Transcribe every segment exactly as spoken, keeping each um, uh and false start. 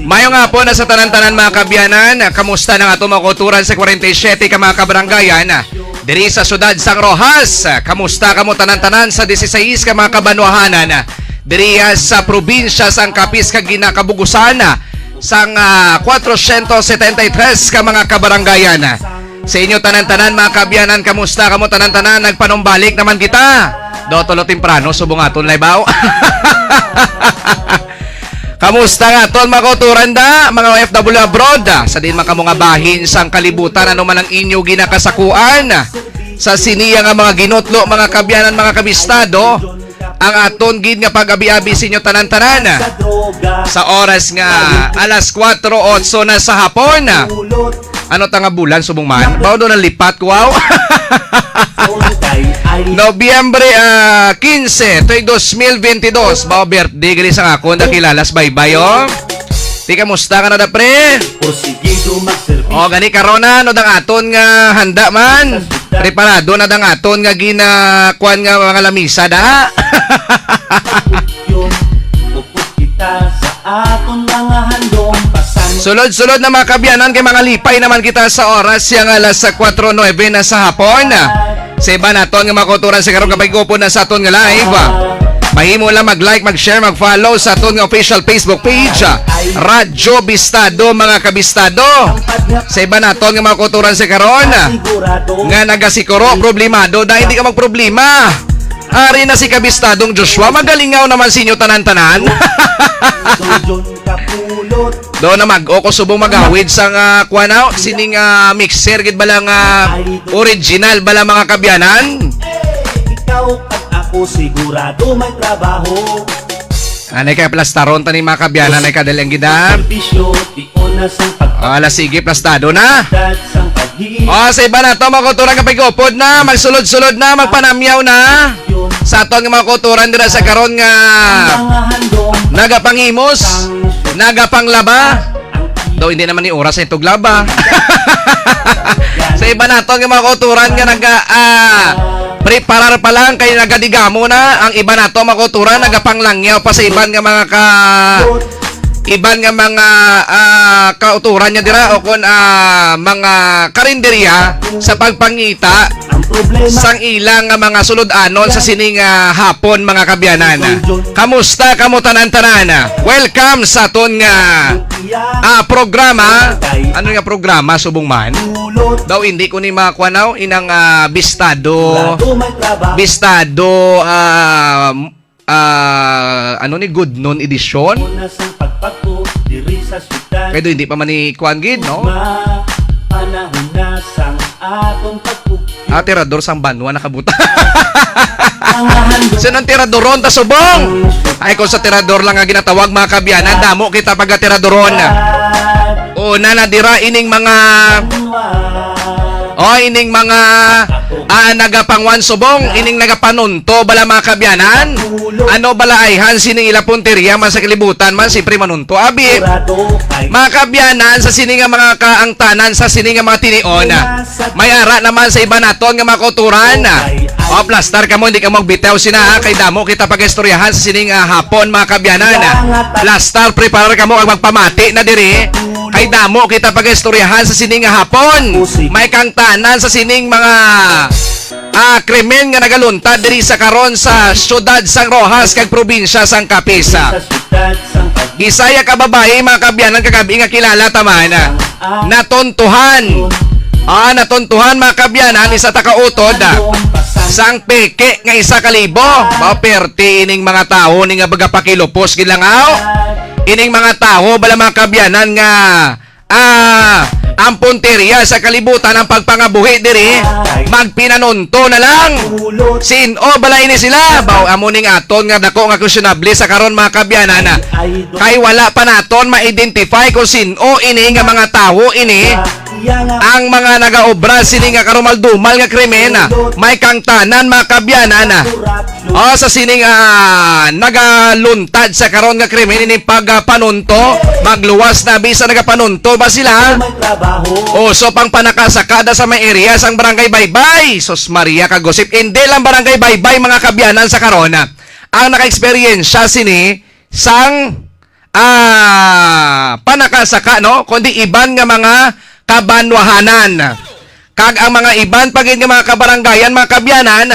Mayo nga po na sa tanan-tanan, mga kaabyanan. Kamusta na nga ato mga kauturan sa forty-seven ka mga kabaranggayan? Diri sa siyudad sang Roxas, kamusta kamo tanan-tanan sa dieciséis ka mga kabanwahanan? Diri sa probinsya sang Capiz kag ginakabugusan sang, ah, cuatrocientos setenta y tres ka mga kabaranggayan. Sa inyo tanan-tanan, mga kaabyanan, kamusta kamo tanan-tanan? Nagpanumbalik naman kita. Do, tulo temprano, subong aton laybaw. Kamusta nga aton mga kauturan da, mga O F W abroad? Sa din man kamo nga bahin sang kalibutan, ano man ang inyo ginakasakuan? Sa siniya nga mga ginutlo, mga kaabyanan, mga kabistado, ang aton gid nga pag-abi-abi sa inyo tanan-tanan. Sa oras nga alas kuwatro otso na sa hapon. Ano ta nga bulan, subong man? Bao do nalipat, wow! Nobyembre, ah, quince, tuig dos mil veintidós. Bao birthday gali sa akon, nakilala sa baybay, oh. Ti, kamusta ka na da, pre? Porsigido magserbisyo. Oh, gani karon na, no, dang aton nga handa man. Preparado na dang aton nga gina-, kuan nga mga lamisa, da. Yun, upod kita sa aton mga handom, pasan. Sulod-sulod na, mga kaabyanan, kay mga lipay naman kita sa oras, yang alas sa kuwatro nuebe na sa hapon. Sa iban naton nga mga kauturan sa karong kapag-upod na sa aton nga live, ah, mahimo lang mag-like, mag-share, mag-follow sa aton nga official Facebook page, ah, Radyo Bistado, mga kabistado. Sa iban naton nga mga kauturan sa karon, ah, nga nagasikuro, problemado, dahil hindi ka magproblema. Ari na si kabistadong Joshua, magalingaw naman sa inyo tanan-tanan. Doon na mag-oko subong magawid sa nga kuan, ah, sining, ah, mixer gid bala nga original bala, mga kaabyanan. Ikaw at ako sigurado may trabaho. Anay kay plastaron tani, mga kaabyanan, ay kadali ang gida. Serbisyo, tion na sang pag- Ala, sige, plastado na. Dad sang paghi- Oh, sa iban nato, mga kauturan, kapag-upod na, magsulod-sulod na, magpanamyaw na. Sa aton nga mga kauturan dira sa karon nga nagapangimos, nagapanglaba. Daw hindi naman ni oras ay tuglaba. Sa iban nato nga mga kauturan nga naga, ah, preparar pa lang kay nagadigamo na. Ang iban nato mga kauturan nagapanglangyaw pa sa iban nga mga ka-, iban nga mga, ah, kauturan niya dira o kon, ah, mga karinderya sa pagpangita sang ilang nga mga sulod-anon sa sining, ah, hapon, mga kaabyanan. Kamusta kamo tanan-tanan? Welcome sa aton nga, ah, programa. Ano nga programa, subong man? Daw hindi ko ni makuha, no? Inang, ah, bistado. Bistado, ah, ah, ano ni, Good Noon Edition? Una sang pagpagpo diri sa syudad. Kay do hindi pa man ni kuan gid, no? Ugma, panahon na sang atong pagpugyo. Ah, tirador sang banwa nakabutang. Ang handog. Sinong tiradoron ta subong? Ay, kung sa tirador lang nga ginatawag, mga kaabyanan, damo kita pagkatiradoron. Una na dira ining mga, oh, ining mga, ah, nagapanguan subong, ining nagapanunto bala, mga kaabyanan. Ano bala ayhan sining ila punteriya man sa kalibutan man, siyempre manunto abi. Mga kaabyanan, sa sini nga mga kaangtanan, sa sini nga mga tinion, may ara naman sa iban naton nga mga kauturan. O, plastar kamo, hindi kamo magbitaw sina, ha? Kay damo kita pag-istoryahan sa sining, ah, hapon, mga kaabyanan. Plastar, preparar kamo kag magpamati na diri. Kay damo kita pag-istoryahan sa sining, ah, hapon. May kangtanan sa sining mga, ah, krimen nga nagaluntad diri sa karon sa siyudad sang Roxas kag probinsya sang Capiz. Bisaya ka babayi, mga kaabyanan, kagabi nga kilala ta man, ah, natuntuhan. Ah, natuntuhan, mga kaabyanan, isa ta ka utod, ah, sang peke nga isa ka libo. Mao, perti ining mga tawo ni nga bagapakilupos gid lang, aw. Ining mga tawo bala, mga kaabyanan, nga, ah, ang punteriya sa kalibutan, ang pagpangabuhi diri, magpinanunto na lang. Sin-o bala ini sila? Baw, amo ning aton nga dako nga questionable sa karon, mga kaabyanan, ah. Kay wala pa naton ma-identify kung sin-o ini nga mga tawo ini, ang mga nagaobra sini nga karumal-dumal nga krimen, ah. May kangtanan, mga kaabyanan, ah. O, sa sining, ah, nagaluntad sa karon nga krimen, ini pagpanunto, magluwas na bisan nagapanunto ba sila? Uso pang panakasakada sa may area sang Barangay Baybay. Sus Maria, kagusip. Hindi lang Barangay Baybay, mga kaabyanan, sa karon, ah. ang naka-eksperyensya sini sang, ah, panakasaka, no? Kundi iban nga mga kabanwahanan. Kag ang mga iban pa gid nga mga kabaranggayan, mga kaabyanan,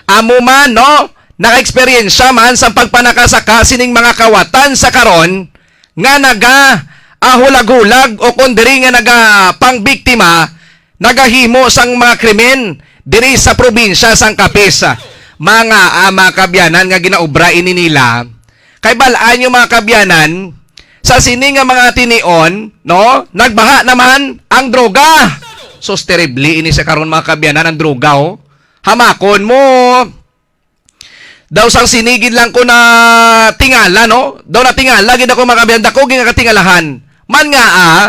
amo man, no? Naka-eksperyensya man sa pagpanakasaka sining mga kawatan sa karon nga naga, ah, hulag-hulag o kon diri nga naga pangbiktima, nagahimo sang mga krimen diri sa probinsya sang Capiz. Mga, ah, mga kaabyanan nga ginaobra ini nila. Kay bal-an niyo, mga kaabyanan, sa sini nga mga tinion, no, nagbaha naman ang droga. Sus, terrible ini sa karon, mga kaabyanan, ang droga, oh. Hamakon mo. Daw sang sini gid lang ko natingala, no? Daw natingala gid ako, mga kaabyanan, dako gid nga katingalahan. Man nga, ah,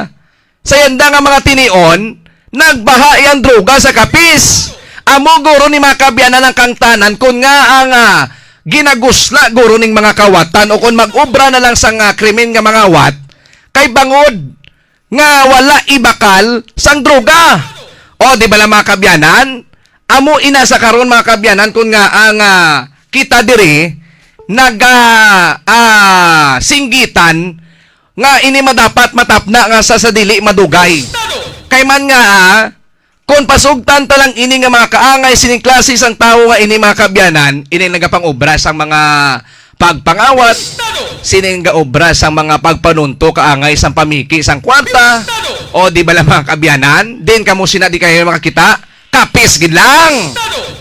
sa yanda nga mga tinion, nagbaha yang droga sa Capiz. Amo guro ni, mga kaabyanan, ang kangtanan kun nga ang, ah, ginagusla guro ning mga kawatan o kon mag-obra na lang sang, ah, krimen nga mangawat kay bangod nga wala ibakal sang droga. O, di ba lang, mga kaabyanan? Amo ina sa karon, mga kaabyanan, kun nga ang, ah, kita diri naga, ah, singgitan nga ini madapat matapna nga sa, sa dili madugay. Kay man nga, ah, kon pasugtan ta lang ini nga mga kaangay sining klase sang tawo nga ini, mga kaabyanan, ini nagapang-obra sang mga pagpangawat, sining gaobra sang mga pagpanunto kaangay sang pamiki sang kwarta. O, di ba lang, mga kaabyanan? Din kamo sina di kayo makakita? Capiz gid lang.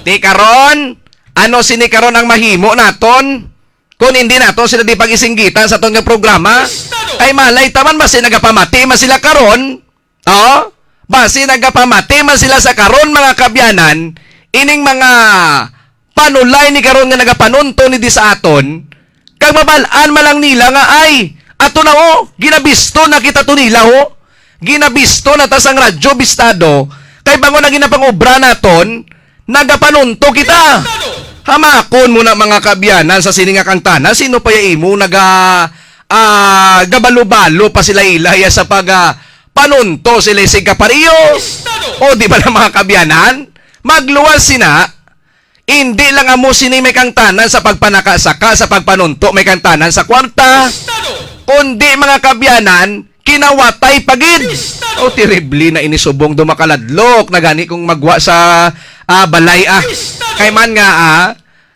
Di karon, ano sini karon ang mahimo naton? Kung hindi naton sila di pag-isinggitan sa aton nga programa, ay malay taman, basi nagapamati man sila karon. Oh? Basi nagapamati man sila sa karon, mga kaabyanan, ining mga panulay ni karon nga nagapanunto ni di sa aton, kag mabal-an man lang nila nga, ay, ato na, oh, ginabisto na kita to nila, oh. Ginabisto na ta sang radyo bistado, kay bangon na ginapangobra naton, nagapanunto kita. Hamakon mo na, mga kaabyanan, sa sini nga kangtanan, sino pa ya imo naga, ah, gabalo-balo pa sila ila ya sa pag, ah, panunto sila sig kapareho? O, di ba na, mga kaabyanan? Magluwas sina. Indi lang amo sini may kangtanan sa pagpanakasaka, sa pagpanunto, may kangtanan sa kwarta, kundi, mga kaabyanan, kinawatay pa gid. O, terrible na ini subong do makaladlok na gani kung magwa sa, ah, balay, ah. Kay man nga, ah,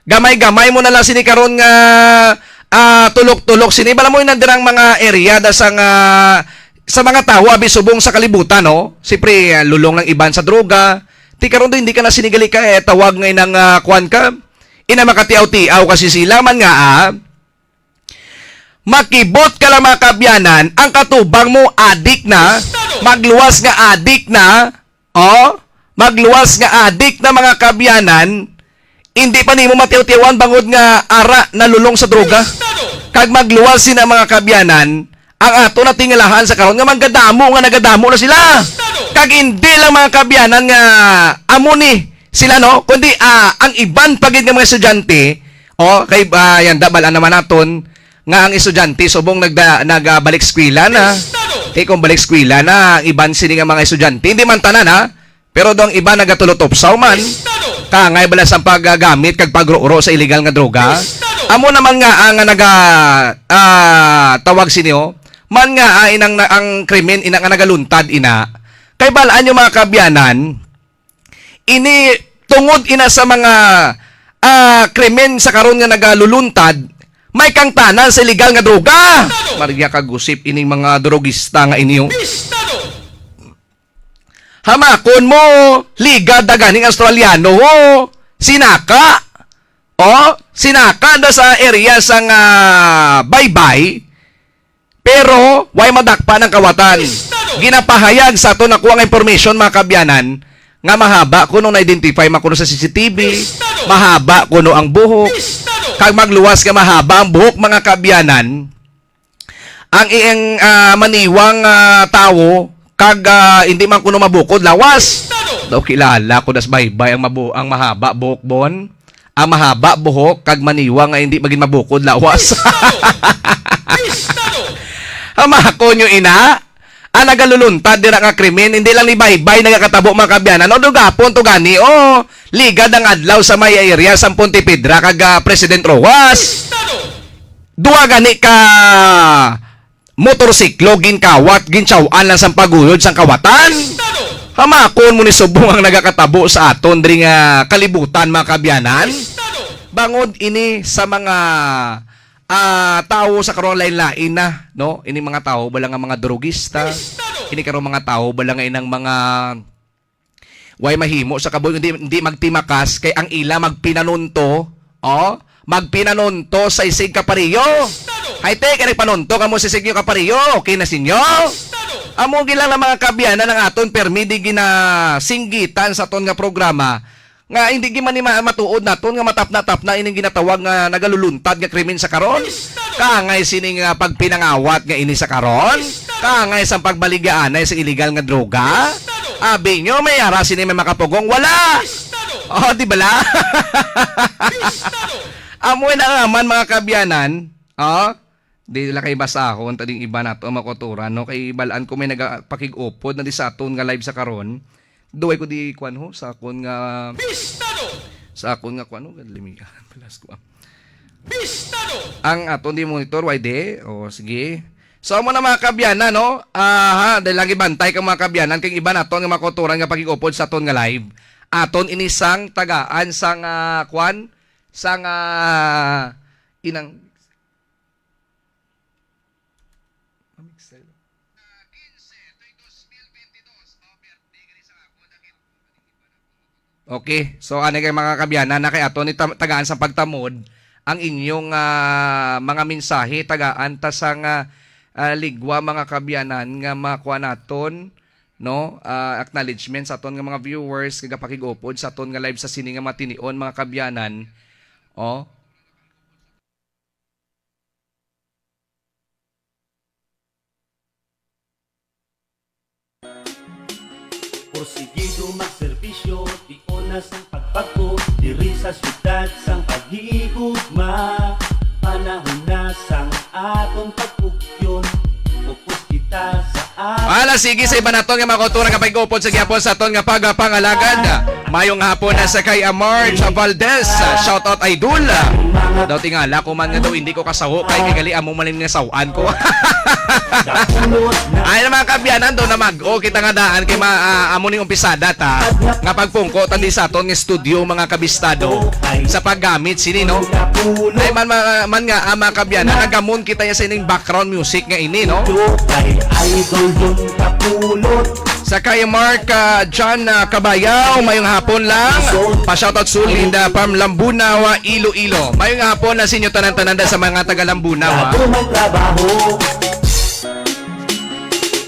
gamay-gamay mo na lang sini karon nga, ah, tulok-tulok sini. Bala mo, inang dirang mga area da sa nga, sa mga tawo abi subong sa kalibutan, no? Siyempre, ah, lulong lang iban sa droga. Ti karon do, hindi ka na sini gali ka, eh, tawag nga inang, ah, kwan ka. Ina makatiaw-tiaw kasi sila man nga, ah. Makibot ka lang, mga kaabyanan, ang katubang mo adik na, magluwas nga adik na, oh, magluwas nga adik na, mga kaabyanan, hindi pa nimo matiaw-tiawan bangod nga ara nalulong sa droga. Kag magluwas sina, mga kaabyanan, ang ato natingalahan sa karon nga magkadamo nga nagadamo na sila. Kag hindi lang, mga kaabyanan, nga amo ni sila, no, kundi, ah, ang iban pa gid nga mga estudyante, oh, kay, ah, yan, dabal naman naton nga ang estudyante subong nagda-, nagabalik eskwela na. Kay kung balik eskwela na, ang iban sini nga mga estudyante, hindi man tanan, ha, pero daw ang iban nagatulotopsaw man. Kaangay bala sa paggamit kag pagruro sa iligal nga droga. Amo naman nga ang naga, ah, tawag sini, oh, man nga, ah, inang na, ang krimen ina nga nagaluntad ina. Kay bal-an niyo, mga kaabyanan, ini tungod ina sa mga, ah, krimen sa karon nga nagaluluntad, may kangtanan sa iligal nga droga. Maria kagusip ining mga drogista nga ini, oh. Hamakon mo, ligad na ganing Australiano, ho. Sinaka. Oh, sinaka na sa area sa nga Baybay. Pero, way madakpan ang kawatan. Ginapahayag sa aton ako ang information, mga kaabyanan, nga mahaba kuno na-identify man kuno sa C C T V, mahaba kuno ang buhok, kag magluwas nga mahaba ang buhok, mga kaabyanan, ang iyang, ah, maniwang, ah, tawo, kag, ah, hindi man kuno mabukod lawas. Daw kilala ko das Baybay ang mabu-, ang mahaba buhok, bon. Ang mahaba buhok kag maniwa nga hindi magin mabukod lawas. Pistado! Pistado! Hamako nyo, ina. Ang nagaluluntad dira nga krimen, hindi lang ni Baybay nagakatabo, mga kaabyanan. O, dugapon to gani, oh. Ligad ang adlaw sa may area sa Ponte Piedra kag, ah, President Roxas. Duha gani ka motorsiklo ginkawat, gintiyaw-an lang sang paguyod sang kawatan. Hamakon mo ni subong ang nagakatabo sa aton diri nga kalibutan, mga kaabyanan. Bangod ini sa mga, ah, tawo sa karong lain-lain na, no? Ini mga tawo bala nga mga drugista, ini karong mga tawo bala nga inang mga way mahimo sa kabuhi, hindi, hindi magtimakas kay ang ila magpinanunto, oh, magpinanunto sa isig kapareho. Hay te, kay nagpanunto kamo sa isig nyo kapareho, okay na sinyo? Amo gid lang na mga kaabyanan ang aton permi di ginasinggitan sa aton nga programa nga hindi gid man ni ma-, matuod naton nga matapna-tapna ining ginatawag nga nagaluluntad nga krimen sa karon. Kaangay sining, ah, pagpinangawat nga ini sa karon. Kaangay sang pagbaligyaanay sa illegal nga droga. Abi nyo, may ara sini may makapugong? Wala! Oh, di bala? Amo na nga man, mga kaabyanan. Oh, di lang kay basahon ta ding iba nato ang makuturan, no? Kay balaan ko may nagapakig-upod na di sa aton nga live sa karon. Duway ko di kuan ho sa akon nga Pistado! Sa akon nga kuan ho, limigan, palas ko. Pistado! Ang aton di monitor, why di? O, sige. So, amo na, mga kaabyanan, no? Aha, dahil lagi bantay ka, mga kaabyanan, kay iba naton nga makuturan nga pakig-upod sa aton nga live. Aton ini sang tagaan sang, ah, kuan, sang, ah, inang Okay, so ani kay, mga kaabyanan, na kay aton ni tam-, tagaan sa pagtamod ang inyong, ah, mga mensahe, tagaan ta sang, ah, ah, ligwa, mga kaabyanan, nga makuha naton, no, ah, acknowledgement sa aton nga mga viewers kag pakig-upod sa aton nga live sa sini nga mga tinion, mga kaabyanan. Oh. Porsigido magserbisyo, tion na sang pagbag-o, diri sa siyudad sang paghigugma. Panahon na sang aton pag-ugyon, focus kita sa aton. Ala, sige, sa iba naton nga mga kauturan nga pakig-upod sa gihapon sa aton nga pagapangalagad. Mayong hapon na sa kay Amar Valdez. Shout out, idol. Daw tingala ko man nga daw hindi ko kasaho kay, kay gali amo man nga sawan ko. Ay, mga kaabyanan, daw na mag-o kita nga daan kay ma-, ah, amo ning umpisada ta nga pagpungko ta di sa aton nga studio, mga kabistado, sa paggamit sini, no? Ay, man, ma-, man nga, ah, mga kaabyanan, nagamon kita niya sa ining background music nga ini, no? Sa kay Mark, ah, John, ah, Kabayaw, mayong hapon lang. Pa-shoutout sulod, ah, from Lambunao, ah, Iloilo. Mayong hapon na sa inyo tanan-tanan da sa mga taga Lambunao, ah.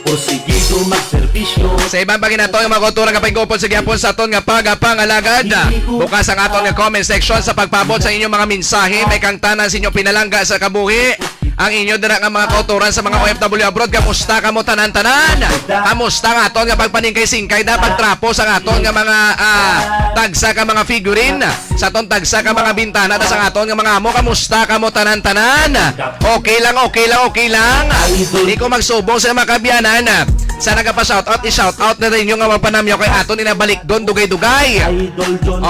Porsigido magserbisyo. Sa iban pa ginato nga mga kauturan nga pakig-upod sa gihapon sa aton nga pagapangalagad. Bukas ang aton nga comment section sa pagpaabot sa inyong mga mensahe. May kang tanan sa inyong pinalangga sa kabuhi. Ang inyo dira nga mga kauturan sa mga O F W abroad, kamusta kamo tanan-tanan? Kamusta ang aton nga pagpaningkay-singkay, da pagtrapo sa aton nga mga, ah, tagsa ka mga figurine, sa aton tagsa ka mga bintana, ta sa aton nga mga amo? Kamusta kamo tanan-tanan? Okay lang, okay lang, okay lang. Di ko magsubong sa mga kaabyanan. Sa nagapa-shoutout, i-shoutout na rin yung nga mapanamyo kay aton inabalik doon, dugay-dugay.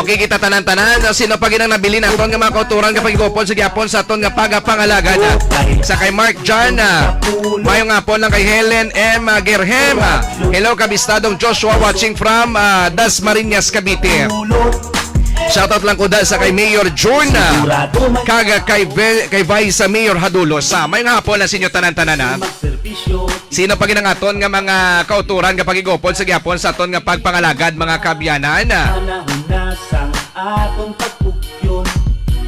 Okay, kita tanan-tanan. Sino pa ginang nabilin naton nga mga kauturan nga pakig-upod sa gihapon sa aton nga pagapangalagad? Sa kay Mark John, ah, mayong hapon lang kay Helen M Gerhem. Hello, kabistadong Joshua, watching from, ah, Dasmariñas, Cavite. Shoutout lang ko da sa kay Mayor Jun, ah, kag kay Ve-, kay Vice Mayor Hadulos. Ah, mayong hapon lang sa inyo tanan-tanan, ah. Sino pa ginang aton nga mga kauturan nga pakig-upod sa gihapon sa aton nga pagpangalagad, mga kaabyanan? Panahon na sang aton pag-ugyon,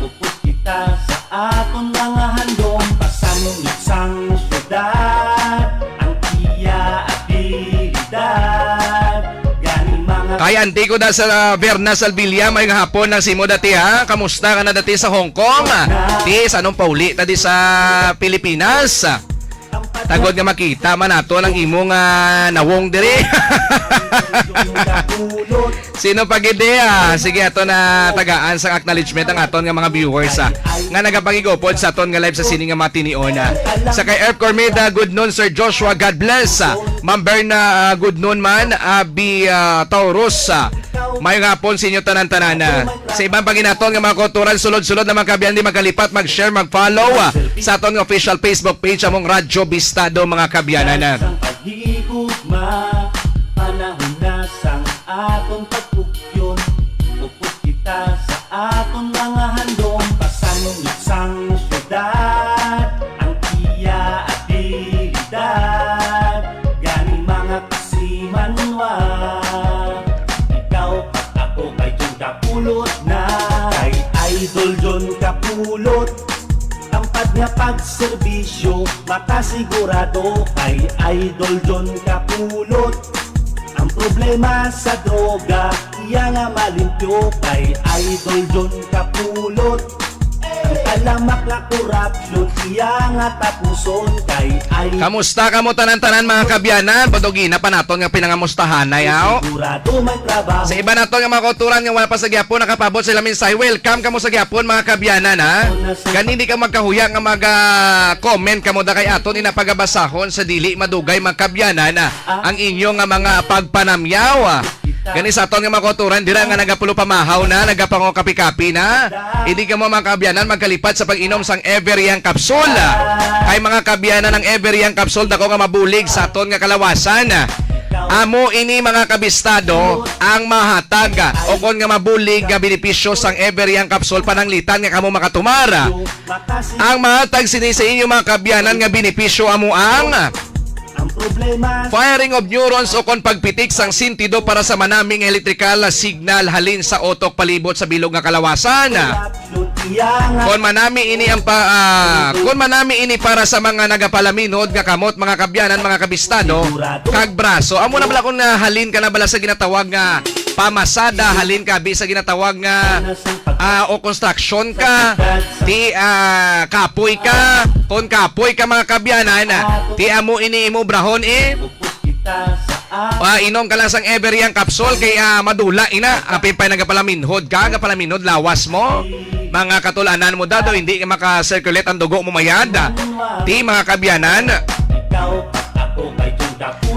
focus kita sa aton mga handom. Pasanlip sang syudad ang iya abilidad. Gani mga Kay Antico da sa Verna Salvilla, may hapon lang sa imo dati, ha? Kamusta ka na dati sa Hong Kong? Ti, sa anong pauli ta di sa Pilipinas? Tagod nga makita man nato ang imong, ah, nawong diri. Sino pa gid, ah? Sige, ato na tagaan sa acknowledgement ang aton nga mga viewers, ah, nga nagapakigupod sa aton nga live sa sini nga mga tinion, ah. Sa kay Erp Cormeda, good noon, Sir Joshua, God bless, ah. Ma'am Berna, ah, good noon man, Abi, ah, Taurus, ah. Maayong hapon sa inyo tanan-tanan, ah. Sa iban pa ginaton nga mga kauturan, sulod-sulod na mga kaabyanan, di magkalipat, mag-share, mag-follow, ah, sa aton nga official Facebook page, among Radyo Bistado, mga kaabyanan, ah. Sang paghigugma, panahon na sang aton pagkugyon. Upos kita sa aton mga handom, pasangil sang syudad, ang iya abilidad. Gani, mga kasimanwa, ikaw kag ako kay John Kapulot na. Kay Idol John Kapulot, tampad nga pagserbisyo, makasigurado kay Idol John Kapulot. Ang problema sa droga, iya nga malimpyo kay Idol John Kapulot. Ang talamak nga korupsyon, iya nga tapuson kay Idol. Kamusta kamo tanan-tanan, mga kaabyanan? Padugina pa naton nga pinangamustahanay, aw. Sigurado may trabaho. Sa iban naton nga mga kauturan nga wala pa sa gihapon nakapabot sila mensahe, welcome kamo sa gihapon, mga kaabyanan, ha? Gani, di ka magkahuya nga mag, ah, comment kamo da kay aton ina pagabasahon sa dili madugay, mga kaabyanan, ah, ang inyo nga mga pagpanamyaw, ah. Gani, sa aton nga mga kauturan dira nga nagapulo pamahaw na, nagapangokapi-kapi na, hindi kamo, mga kaabyanan, magkalipat sa pag-inom sang Ever Young Capsule. Kay, mga kaabyanan, ang Ever Young Capsule dako nga mabulig sa aton nga kalawasan. Amo ini, mga kabistado, ang mahatag o kon nga mabulig nga benepisyo sang Ever Young Capsule, pananglitan nga kamo makatumar. Ang mahatag sini sa inyo, mga kaabyanan, nga benepisyo amo ang Ang problema, firing of neurons o kon pagpitik sang sentido para sa manami nga elektrikal na signal halin sa utok palibot sa bilog nga kalawasan. Kon manami ini ang pa, ah, kon manami ini para sa mga nagapalaminhod nga kamot, mga kaabyanan, mga kabistado, kag braso. Amo na bala kung nahalin ka na bala sa ginatawag nga pamasada, halin ka abi sa ginatawag nga, ah, o construction ka, ti, ah, kapoy ka, kon kapoy ka, mga kaabyanan, ti amo ini imo brahon, eh. Ah, inom ka lang sang Ever Young Capsule kay, ah, madula ina. Apin pa nagapalaminhod ka, nagapalaminhod lawas mo. Mga katul-anan mo dado, hindi ka maka-circulate ang dugo mo mayad. Ti, mga kaabyanan,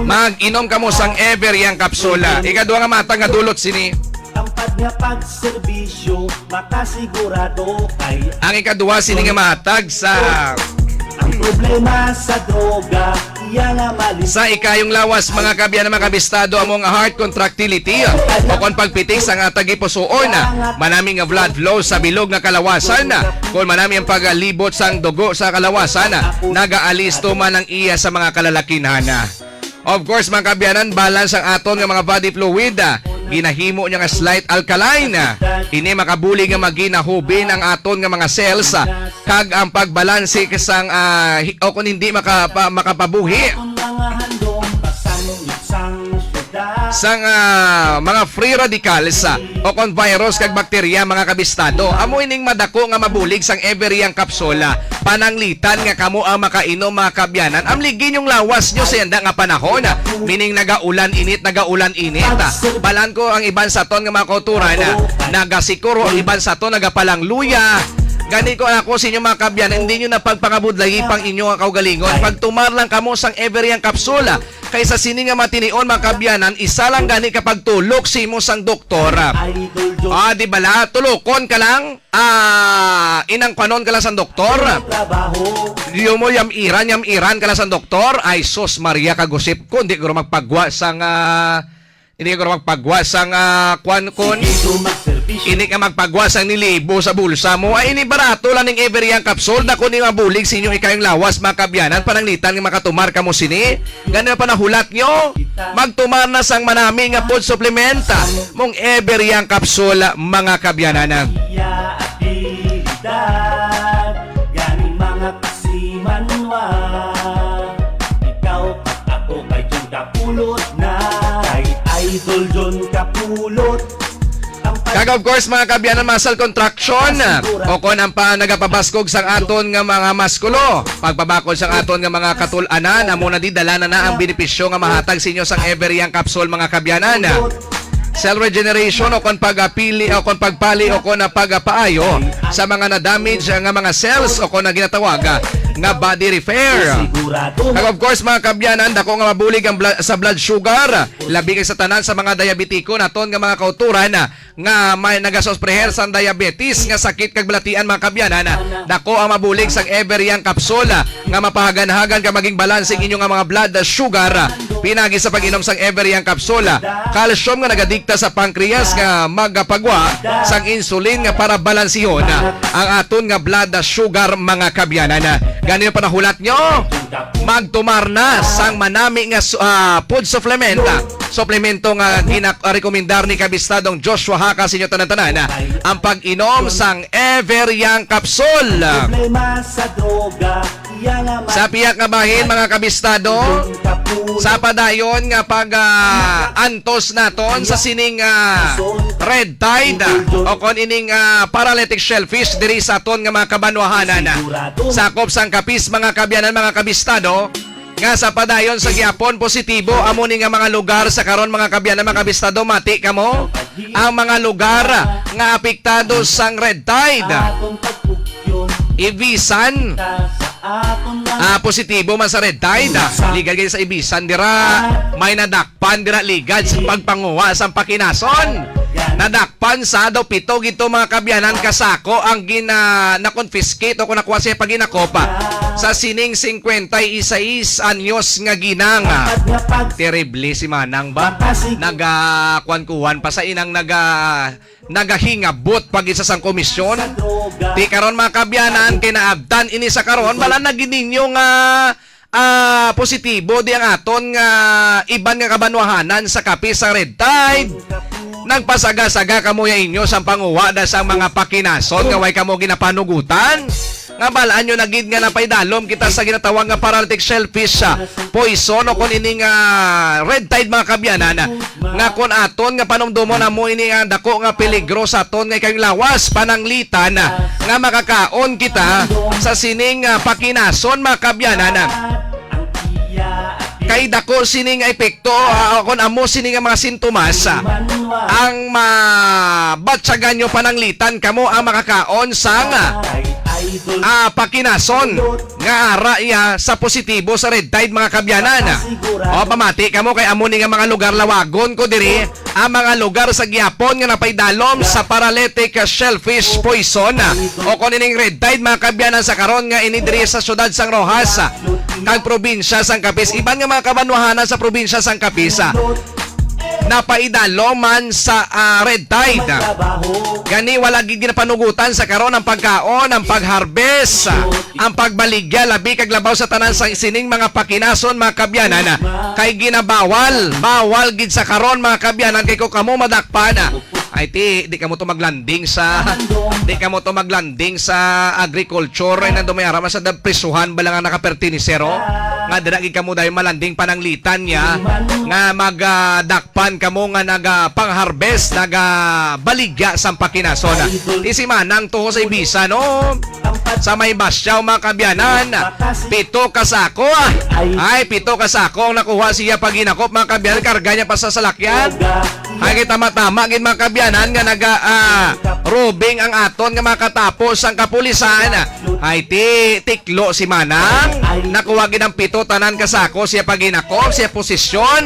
mag-inom kamo sang Ever Young Capsule. Ikadua nga matag nga dulot sini. Tampad nga pagserbisyo, makasigurado kay ang ikadua sini nga matag sa ang problema sa droga, iya nga mali. Sa ikayong lawas, mga kaabyanan, mga kabistado, amo nga heart contractility, o kon pagpitik sa nga tagipusoon, manami nga blood flow sa bilog nga kalawasan, kon manami ang pagalibot sang dugo sa kalawasan, nagaalis tuman ang iya sa mga kalalakinhan. Of course, mga kaabyanan, balance ang aton nga mga body fluid, ah. Ginahimo niya nga slight alkaline, ah. Ini makabulig nga maginahubin ang aton nga mga cells, ah, kag ang pagbalanse sang, ah, hi-, o kung hindi makapa-, makapabuhi sang, ah, mga free radicals, ah, o kon virus kag bakterya, mga kabistado. Amo ining madako nga mabulig sang Ever Young Capsule, ah. Pananglitan nga kamo ang makainom, mga kaabyanan. Amligi ninyong lawas nyo sa yanda nga panahon. Meaning, nagaulan init, nagaulan init. Balan ko ang iban sa aton nga mga kauturan, nagasikuro, ang iban sa aton nagapalangluya. Gani ko ako sa inyo, mga kaabyanan, hindi nyo na pagpangabudlayi pang inyo nga kaugalingon. Pagtumar lang kamo sang Ever Young Capsule. Kaysa sini nga matinion, mga kaabyanan, isa lang gani ka pagtulok sa imo sang doktor. Ah, di bala? Tulokon ka lang. Ah, inang kwanon ka lang sang doktor. Trabaho. Diyo mo yam-iran, yam-iran ka lang sang doktor. Ay, sus, Maria, kagusip ko, hindi ko magpagwa sang, ah, hindi ko magpagwa sang, ah, kwan kon. Sige, magserbisyo. Hindi ka magpagwa sang nilibo sa bulsa mo. Ay, ini barato lang ning Ever Young Capsule. Dako ni mabulig sa inyo ikayong lawas, mga kaabyanan. Pananglitan nga makatumar kamo sini. Gani na panahulat nyo, magtumar na sang manami nga food supplement, mong Ever Young Capsule, mga kaabyanan. Iya abilidad, gani mga kasimanwa. Ikaw kag ako kay John Kapulot na. Kay Idol John Kapulot. Kag of course, mga kaabyanan, muscle contraction, o kon ang pa nagapabaskog sang aton nga mga maskulo, pagpabakod sang aton nga mga katul-anan, amo na di dala na, na ang benepisyo nga mahatag sa inyo sang Ever Young Capsule, mga kaabyanan. Cell regeneration o kon pagapili o kon pagpali o kon pagpaayo sa mga na-damage nga mga cells o kon na ginatawag nga body repair. Kag of course, mga kabyanan, dako nga mabulig ang bla-, sa blood sugar, labi kay sa tanan sa mga diabetiko naton nga mga kauturan, ah, nga may nagasospreher sang diabetes nga sakit kag balatian, mga kabyanan, dako ang mabulig sang Ever Young Capsule, ah, nga mapahaganhagan ka maging balanse ang inyo nga mga blood sugar, ah, pinagi sa pag-inom sang Ever Young Capsule, ah, calcium nga nagadikta sa pancreas nga magapagwa sang insulin nga para balansihon, ah, ang aton nga blood sugar, mga kabyanan. Gani, panahulat nyo, magtumar na sang manami nga su-, ah, food supplement, ah, suplemento nga gina-, ah, rekomendar ni Kabistadong Joshua Haka sa inyo tanan-tanan, ah, ang pag-inom sang Ever Young Capsule. Problema sa droga, iya nga Sa piyak nga bahin, mga kabistado, sa padayon nga pag, ah, antos naton sa sining, ah, red tide, ah, o kon ining, ah, paralytic shellfish diri sa aton nga mga kabanwahanan, ah, sakop sang Capiz, mga kabyanan, mga kabistado, nga sa padayon sa gihapon positibo amo ni nga mga lugar sa karon, mga kabyanan, mga kabistado, mati kamo ang mga lugar nga apektado sang red tide. Ibisan, ah, positibo man sa red tide, ah. Legal gid sa Ibisan dira. May nadakpan dira, legal sa pagpanguha sang pakinason. Nadakpan sa daw pito gito, mga kabyanan, ka sako ang gina-, na-confiscate o kung nakuha siya paginakopa sa sining cincuenta y seis anyos nga ginang. Terrible si Manang ba? Naga-kuan-kuan pa sa inang naga-, nagahingabot pa gid sa sang komisyon. Ti karon, mga kabyanan, kay naabtan ini sa karon, bala na gid ninyo nga, ah, positibo di ang aton nga iban nga kabanwahanan sa Capiz sa red tide. Nagpasaga-saga kamo ya inyo sang panguha da sang mga pakinason nga way kamo ginapanugutan. Nga balaan nyo na gid nga napaidalom kita sa ginatawag nga paralytic shellfish, ah, poison o kon ining, ah, red tide, mga kabyanan, nga kon aton nga panumdomon amo ini ang dako nga peligro sa aton nga ikayong lawas, pananglitan, ah, nga makakaon kita sa sining, ah, pakinason, mga kabyanan. Kay dako sini nga epekto, ah, kon amo sini nga mga sintomas, ah, ang mabatyagan nyo, pananglitan kamo ang makakaon sang, ah, pakinason nga ara iya sa positibo sa red tide, mga kabyanan. O, pamati kamo kay amo ni nga mga lugar, lawagon ko diri ang mga lugar sa gihapon nga napaidalom sa paralytic shellfish poison, o kon ining red tide, mga kabyanan, sa karon nga ini diri sa siyudad sang Roxas kag probinsya sang Capiz. Iban nga mga kabanwahanan sa probinsya sang Capiz, ah, napaidalom man sa, ah, red tide. Gani, wala gid ginapanugutan sa karon ang pagkaon, ang pag-harvest, ah, ang pagbaligya, labi kag labaw sa tanan sa sining mga pakinason, mga kabyanan, ah, kay ginabawal. Bawal gid sa karon, mga kabyanan, kay kung kamo madakpan, ah, ay ti, di kamo to maglanding sa, di kamo to maglanding sa agriculture, ay nando may araman sa dab-, prisuhan bala nga nakapertinisero, nga dira gid kamo dahil malanding pananglitan niya, nga mag, ah, dakpan kamo nga naga pang-harvest, naga baligya sang pakinason. Ti si Manang tuho sa Ibisan, no? Sa may Basyaw, mga kabyanan, pito ka sako, ah. Ay, pito ka sako ang nakuha siya paghinakop, mga kabyanan, karga niya pa sa salakyan. Ay, kay tama-tama gid, mga kabyanan, nga naga, ah, robing ang aton nga makatapo sang kapulisan. Ay, ti, tiklo si Manang. Nakuha gid ang pito, tanan ka sako siya paghinakop, siya posisyon.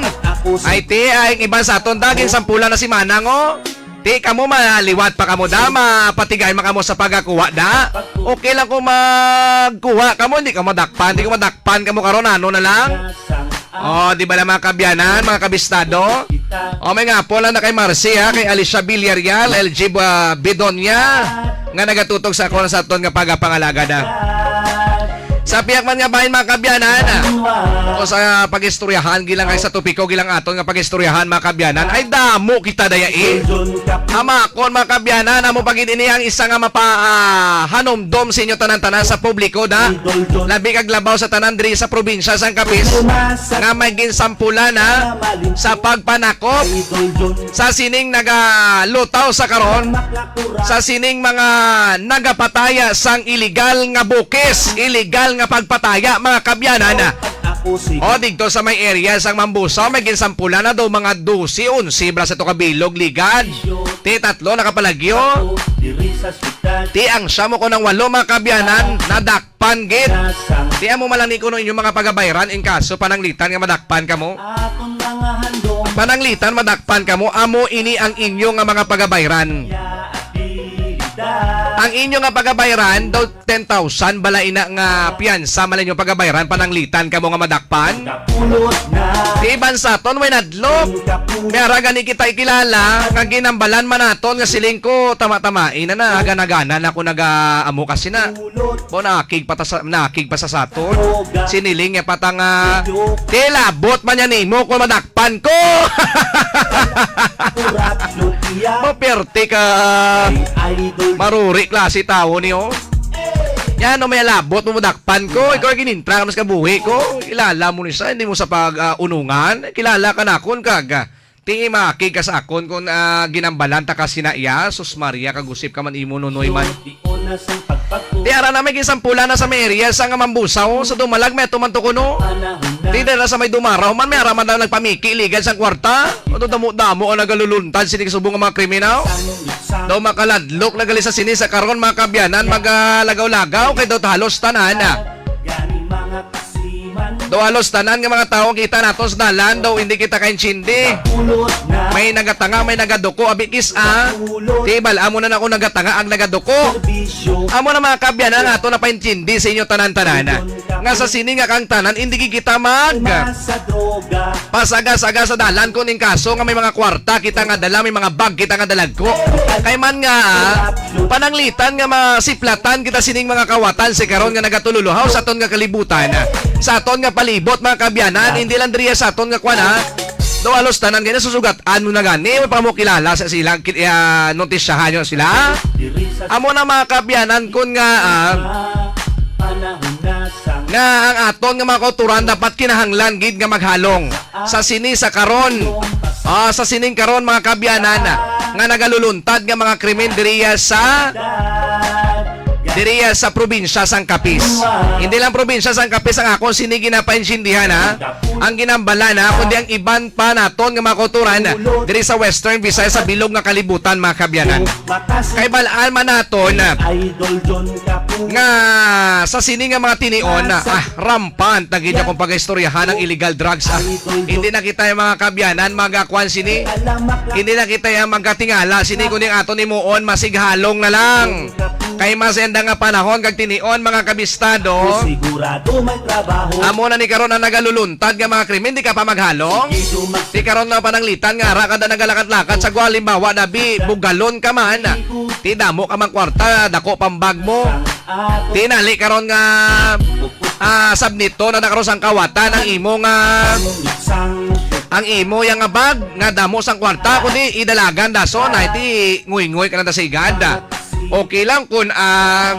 Ay, ti, ay, ang iban sa aton, daging sampulan na si Manang, oh. Ti, kamo maliwat pa kamo da, mapatigay man kamo sa pagakuha da. Okay lang kung magkuha kamo, hindi kamo madakpan, hindi ko madakpan kamo karon, ano na lang? Oh, di ba na, mga kabyanan, mga kabistado? Oh, may nga po lang na kay Marcy, ha, kay Alicia Villarreal, L G ba-, Bedonia, nga nagatutog sa akon sa aton nga pagapangalaga na. Sa piyak man nga bahin, mga kabyanan, ah, o sa pag-istoryahan, gilang kay sa topiko, gilang aton nga pag-istoryahan, mga kabyanan, ay damo kita daya, eh. Hamakon, mga kabyanan, amo pa gid ini ang isa nga mapa, ah, hanumdom sa inyo tanan-tanan sa publiko, da. Labi kag labaw sa tanan diri sa probinsya sang Capiz, nga may ginsampulan na sa pagpanakop sa sining nagalutaw sa karon, sa sining mga nagapataya sang iligal nga bukis, iligal nga pagpataya, mga kabyanan. O, didto sa may area sang Mambusaw, may ginsampulan na daw mga dose, onse bala sa to ka bilog, ligad. Ti tatlo nakapalagyo. Ti ang siyam o kon ang walo, mga kaabyanan, nadakpan gid. Ti amo man lang ni kuno inyo mga pagabayran in kaso pananglitan nga madakpan kamo. Pananglitan madakpan kamo, amo ini ang inyo nga mga pagabayran. Ang inyo nga pagabayran daw ten thousand bala ina nga piyansa man inyo pagabayran, pananglitan kamo nga madakpan. Iban sa aton, way nadlok. May ara gani kita ikilala nga ginambalan man naton nga siling ko, tama-tama, ina na, gana-gana na ko naga-amo kasi na. Bo, nakig pa ta sa, nakig pa sa saton. Siniling niya pa ta nga, "Ti labot man niya nimo kung madakpan ko." Maperte ka. Maruri klase tawo ni, oh. Yan, no, may labot mo, madakpan ko. Ikaw ang ginintra ka mas kabuhi ko. Kilala mo ni sa, hindi mo sa pag, ah, unungan. Kilala ka na akon kag, ah, ti makig ka sa akon kung, ah, ginambalan ta ka sina iya. Sus Maria, kagusip ka man imo, nunoy man. Ti ara na may ginsampulan na sa may area sa nga Mambusaw, sa Dumalag may atuman to kuno. Ti dira sa may Dumaraw man, may ara man daw nagpamiki, ligad sang kwarta. Ano damo-damo ang nagaluluntad sini subong nga mga kriminal? Daw makaladlok na gali sa sini sa karon, mga kaabyanan, magalagaw-lagaw kay daw halos tanan na. Daw halos tanan nga mga tawo kita nato sa dalan, daw hindi kita kaintindi. May nagatanga, may nagaduko, abi kis-a. Ti bal-a mo na nako nagatanga ang nagaduko. Amo na, mga kaabyanan, nga ato napaintindi sa inyo tanan-tanan nga sa sini nga kang tanan, hindi gid kita mag pasaga-saga sa dalan kun in kaso nga may mga kwarta kita nga dala, may mga bag kita nga dalagko. Kay man nga, ah, pananglitan nga masiplatan kita sining mga kawatan si karon nga nagatululuhaw sa aton nga kalibutan, sa aton nga palibot, mga kaabyanan, hindi lang diriya sa aton nga kwan, ha. Daw halos tanan gani susugat-an mo na gani, wala pa mo kilala sa silang ki-, ah, notisyahan nyo sila. Amo na, mga kaabyanan, kun nga, ah, nga ang aton nga mga kauturan dapat kinahanglan gid nga maghalong sa sini sa karon. Ah, sa sining karon, mga kaabyanan, nga nagaluluntad nga mga krimen diriya sa, diriya sa probinsya sang Capiz. Hindi lang probinsya sang Capiz ang akon sini ginapaintindihan, ha. Ang ginambalan, ha, kundi ang iban pa naton nga mga kauturan diri sa Western Visayas, sa bilog nga kalibutan, mga kaabyanan. Kay bal-an man naton nga sa sini nga mga tinion, ah, rampant na gid akong pagaistoryahan ang illegal drugs, ah. Hindi na kita yung mga kaabyanan, mga kuwan sini. Hindi na kita yung magkatingala sini, kundi ang aton himuon, masighalong na lang. Kay mas enda nga panahon kag tinion, mga kabistado. Amo na ni karon ang nagaluluntad nga mga krimen, di ka pa maghalong. Di karon na pananglitan nga ara kada nagalakat-lakat sa gwa, halimbawa, nabi, bugalon ka man. Ti damo ka mang kwarta, dako pang bag mo. Tinali karon nga, ah, sabniton na karon sang kawatan ang imo nga, ang imo yang nga bag nga damo sang kwarta, kundi idalagan dason, ay ti ngoy-ngoy ka na da sa igad. Okay lang kun, ah,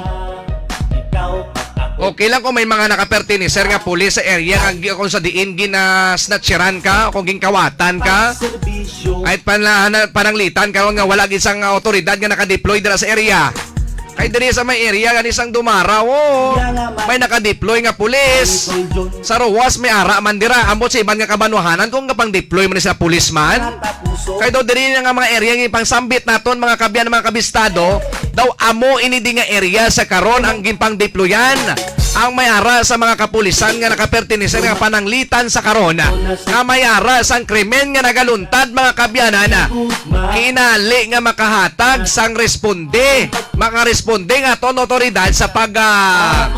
okay lang kung may mga nakaperteneser nga pulis sa area nga gi-, kung sa diin ginasnatcheran ka o kung ginkawatan ka. Ay panla-, pananglitan karon nga wala gid sang awtoridad nga nakadeploy dira sa area. Kay diri sa may area gani sang Dumaraw, oh, may nakadeploy nga pulis. Sa Roxas may ara man dira, ambot sa iban nga kabanwahanan kung kapang-deploy man sa policeman. Kay daw diri na nga mga area nga ipangsambit naton, mga kabyan, mga kabistado, daw amo ini di nga area sa karon ang ginpangdeployan ang may ara sa mga kapulisan nga nakaperteneser nga pananglitan sa karon nga may ara sang krimen nga nagaluntad, mga kabyanan. Kinali nga makahatag sang responde, makaresponde nga aton otoridad sa pag, ah,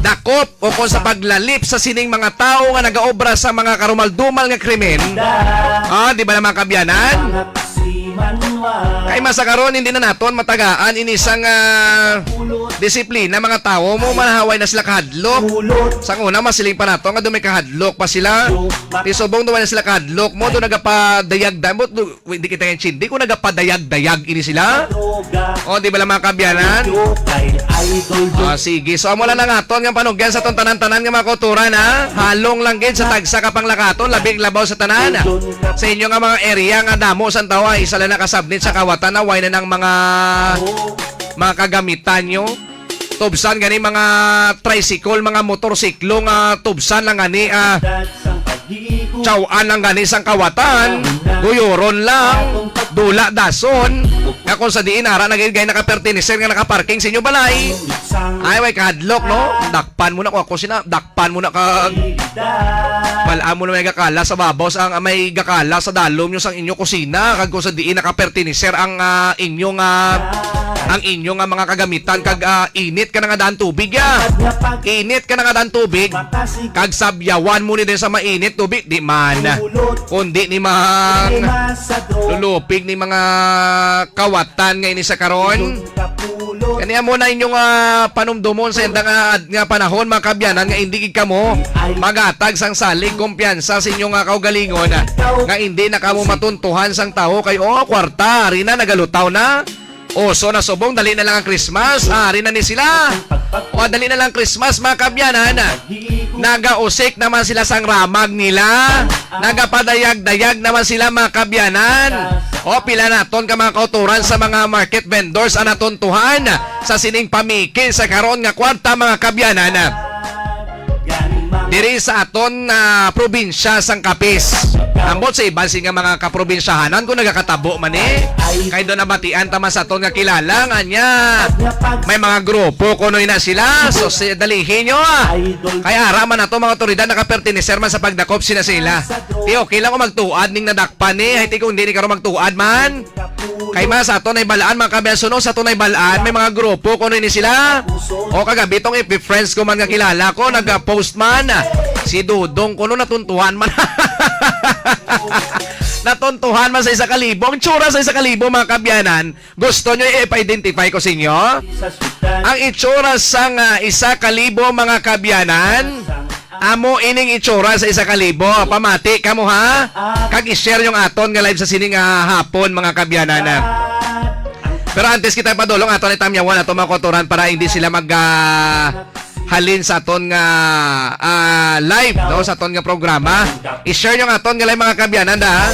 dakop o kung sa paglalip sa sining mga tawo nga nagaobra sa mga karumal-dumal nga krimen. Ah, di ba na, mga kabyanan? Kay masa karon, hindi na naton matagaan ini sang, ah, disiplina, mga tawo mo, manahaway na sila kahadlok. Sang una, masiling pa nato nga dumay kahadlok pa sila. Ti subong dumay na sila kahadlok mo, do nagapadayag-dayag mo, do, hindi kita yung chindi kung nagapadayag-dayag ini sila. O, di ba lang, mga kabyanan? Ah, sige. So, amo lang ang aton nga panugyan sa aton tanan-tanan nga mga kauturan, ha? Halong lang gid sa tagsa ka panglakaton, labi ang labaw sa tanan. Sa inyo nga mga area nga damo sang tawo, isa lang nakasabnit sa kawatan na way na nang mga, mga kagamitan nyo. Tubsan gani mga tricycle, mga motorsiklo nga tubsan lang gani, ah, tsawan lang gani sang kawatan, guyoron lang. dula dason, nga kung sa diin ara na gid kay nakaperteneser nga nakaparking sa inyo balay. Ay, way kahadlok, no? Dakpan mo na kung ako sina, dakpan mo na kag balaan mo na may gakala sa babaw sa, ang may gakala sa dalom nyo sang inyo kusina, kag kung sa diin nakaperteneser ang, ah, inyo nga, ang inyo nga mga kagamitan, kag, ah, init ka na nga daan tubig, ya. Init ka na nga daan tubig, kag sabyawan mo ni din sa mainit tubig, di man. Kundi ni mang lulupig ni mga kawatan nga ini sa karon. Kani amo na inyong, ah, panumdumon sa enda nga, nga panahon, mga kabyanan, nga indi gid kamo magatag sang salig, kumpiyansa sa inyong, ah, kaugalingon, ah, nga indi na kamo matuntuhan sang tawo kay, oh, kwarta, ari na, nagalutaw na. Uso na subong, dali na lang ang Christmas. Ah, ari na ni sila. O, dali na lang Christmas, mga kabyanan. Nagausik naman sila sang ramag nila. Nagapadayag-dayag naman sila, mga kabyanan. O, pila naton ka mga kauturan sa mga market vendors ang natuntuhan sa sining pamiki sa karon nga kwarta, mga kabyanan. Diri sa aton, ah, probinsya sang Capiz. Ambot sa iban sing mga kaprobinsyahanan kung nagakatabo man, eh. Kay doon nabatian ta man sa aton nga kilala nga niya. May mga grupo kuno na sila. So, si, dalihin nyo, ah. Kay ara man ato mga otoridad nakaperteneser man sa pagdakop sina sila. Ti okay lang kung magtuad ning nadakpan ni. Ay, ti kung di ni karon magtuad man. Kay mas ato na ibalaan, mga kabyanan, suno sa ato na ibalaan, may mga grupo kuno ni sila. O kagabi tong F B friends ko man nga kilala ko, nag-post man. Si Dodong kuno natuntuhan man. Natuntuhan man sa isa ka libo. Ang tsura sa isa ka libo, mga kabyanan, gusto nyo i-identify ko sa inyo? Ang itsura sang, ah, isa ka libo, mga kabyanan, amo ining itsura sa isa ka libo. Pamati kamo, ha? Kag i-share yung aton nga live sa sining, ah, hapon, mga kabyanan, ah. Pero antes kita padulong, aton itamyawan ato mga kauturan para hindi sila mag, ah, halin sa aton nga, ah, live, no, sa aton nga programa. I-share yung aton nga live, mga kabyanan, da.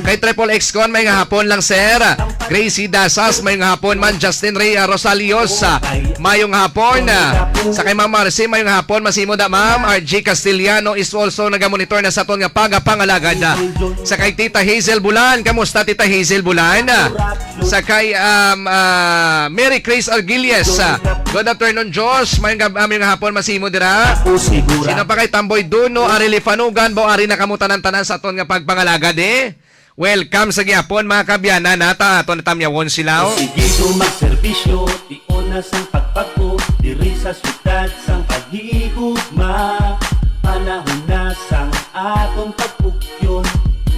Kay Triple X Con, may nga hapon lang, sir. Gracie Dasas, may nga hapon man. Justin Ray, ah, Rosalios, ah, mayong hapon. Ah, sa kay Ma'am Marcy, mayong hapon. Masimo da, Ma'am. R G Castellano is also nagamonitor na sa aton nga pagapangalagad. Ah, sa kay Tita Hazel Bulan, kamusta, Tita Hazel Bulan? Ah, sa kay, um, ah, Mary Grace Arguelles, ah, good afternoon, Josh. Mayong gab-, ah, mayong hapon, masimo dira. Sino pa kay Tamboy Duno, Arili Fanugan, bo ari na kamo tanan-tanan sa aton nga pagpangalagad, eh. Welcome sa gihapon, mga kabyanan, ha? Ta, ato na tamyawon sila, oh. Sige, magserbisyo, tion na sang pagpagpo, diri sa syudad sang paghigugma. Panahon na sang aton pagpugyon,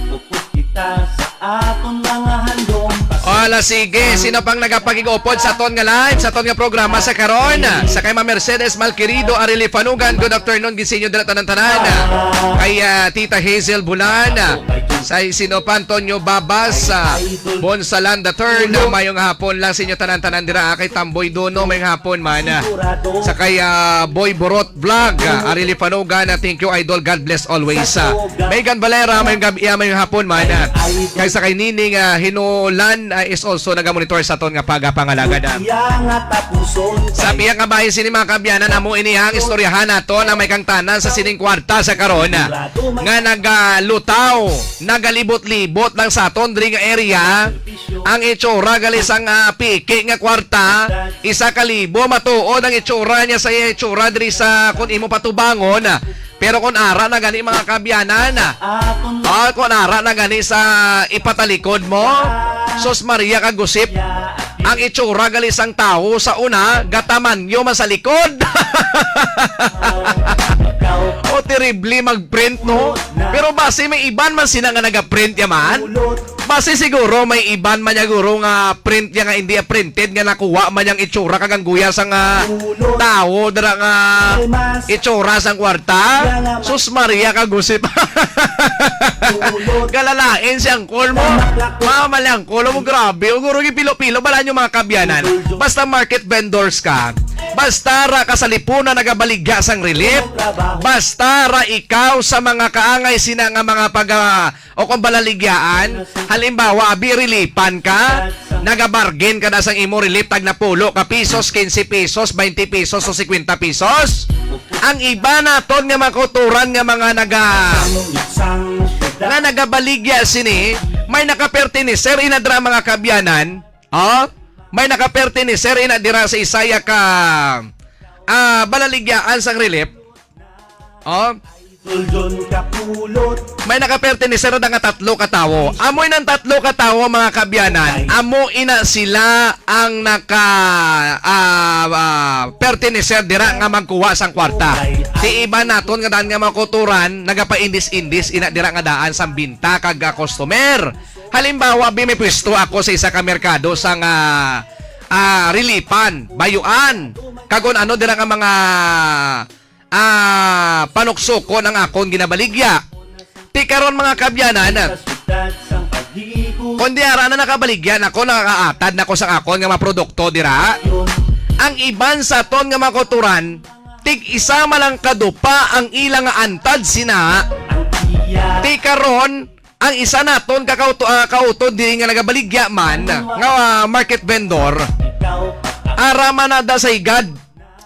upos kita sa aton mga handom. Ala, sige, sino pang nagapagig-upod sa aton nga live, sa aton nga programa sa karon? Sa kay Ma Mercedes Malquerido, Arili Fanugan, good afternoon, gisinyo dira tanan-tanan. Kay, ah, Tita Hazel Bulan, ah, sa sino pa, Antonio Babas, ah, Bonsalan the third, ah, mayong hapon lang sa inyo tanan-tanan dira, ah, kay Tamboy Duno, mayong hapon man, ah, sa kay, ah, Boy Borot Vlog, ah, Arili Fanugan, ah, thank you, idol, God bless always, ah. Megan Valera, mayong gab-, ah, mayong hapon man, ah, kay sa kay Nining, ah, Hinulan, ah, is also nagamonitor sa aton nga pagapangalagad, ah. Sa pihak nga bahin sini, mga kabyanan, amo ini ang istoryahan nato na may kangtanan sa sining kwarta sa karon, ah, nga nagalutaw, nagalibot-libot lang sa aton diri nga area. Ang itsura gali sang, ah, piki nga kwarta, isa ka libo, matuod ang itsura niya sa itsura diri sa, kung imo patubangon, ah, pero kung ara na gani, mga kabyanan, ah, ah, kung ara na gani sa ipatalikod mo, sus Maria ka gusip, ang itsura gali sang tawo sa una, gatamanyo man sa likod. O, terrible mag-print, no? Pero basi may iban man sina nga nagaprint yaman. Basi siguro may iban man niya, guro, nga print niya nga hindi printed, nga nakuha man niyang itsura kag ang guya sang, ah, tawo dira nga itsura sang kwarta. Sus Maria ka gusip. Galalain si Angkol mo. Mama ni Angkol mo, grabe. O, guro, gipilo-pilo bala nyo, mga kabyanan. Basta market vendors ka, basta ra ka sa Lipunan nagabaligya sang relief, basta ra ikaw sa mga kaangay sina nga mga pag, ah, o kung balaligyaan, halimbawa, abi, reliefan ka, nagabargain ka na sang imo relief, tag napulo ka pisos, quince pesos, twenty pesos, o cincuenta pesos. Ang iba naton nga mga kauturan nga mga naga-, nga nagabaligya sini, May nakapertenecer ina dira, mga kaabyanan. Oh? May nakapertenecer ina dira sa isaya ka, ah, balaligyaan sang relief. Oh? May nakapertenecer na nga tatlo ka tawo. Amo nang tatlo ka tawo, mga kaabyanan. Amo ina sila ang naka, ah, ah, pertenecer dira nga magkuha sang kwarta. Ti iban naton nga daan nga mga kautoran, nagapaindis-indis ina dira nga daan sang binta kag, ah, customer. Halimbawa, bi, may pwesto ako sa isa ka merkado sang, ah, ah, Relipan, Bayuan, kag kun ano dira nga mga, ah, panuksokon ang akon ginabaligya. Ti karon, mga kaabyanan, kon diara na nakabaligya na ko, nakakaatad na ko sang akon nga mga produkto dira, ang iban sa aton nga mga kautoran, tig-isa man lang ka dupa ang ila nga antad sina. Ti karon, ang isa naton ka kauto-, ah, kautod diri nga nagabaligya man nga, ah, market vendor, ara man na da sa higad.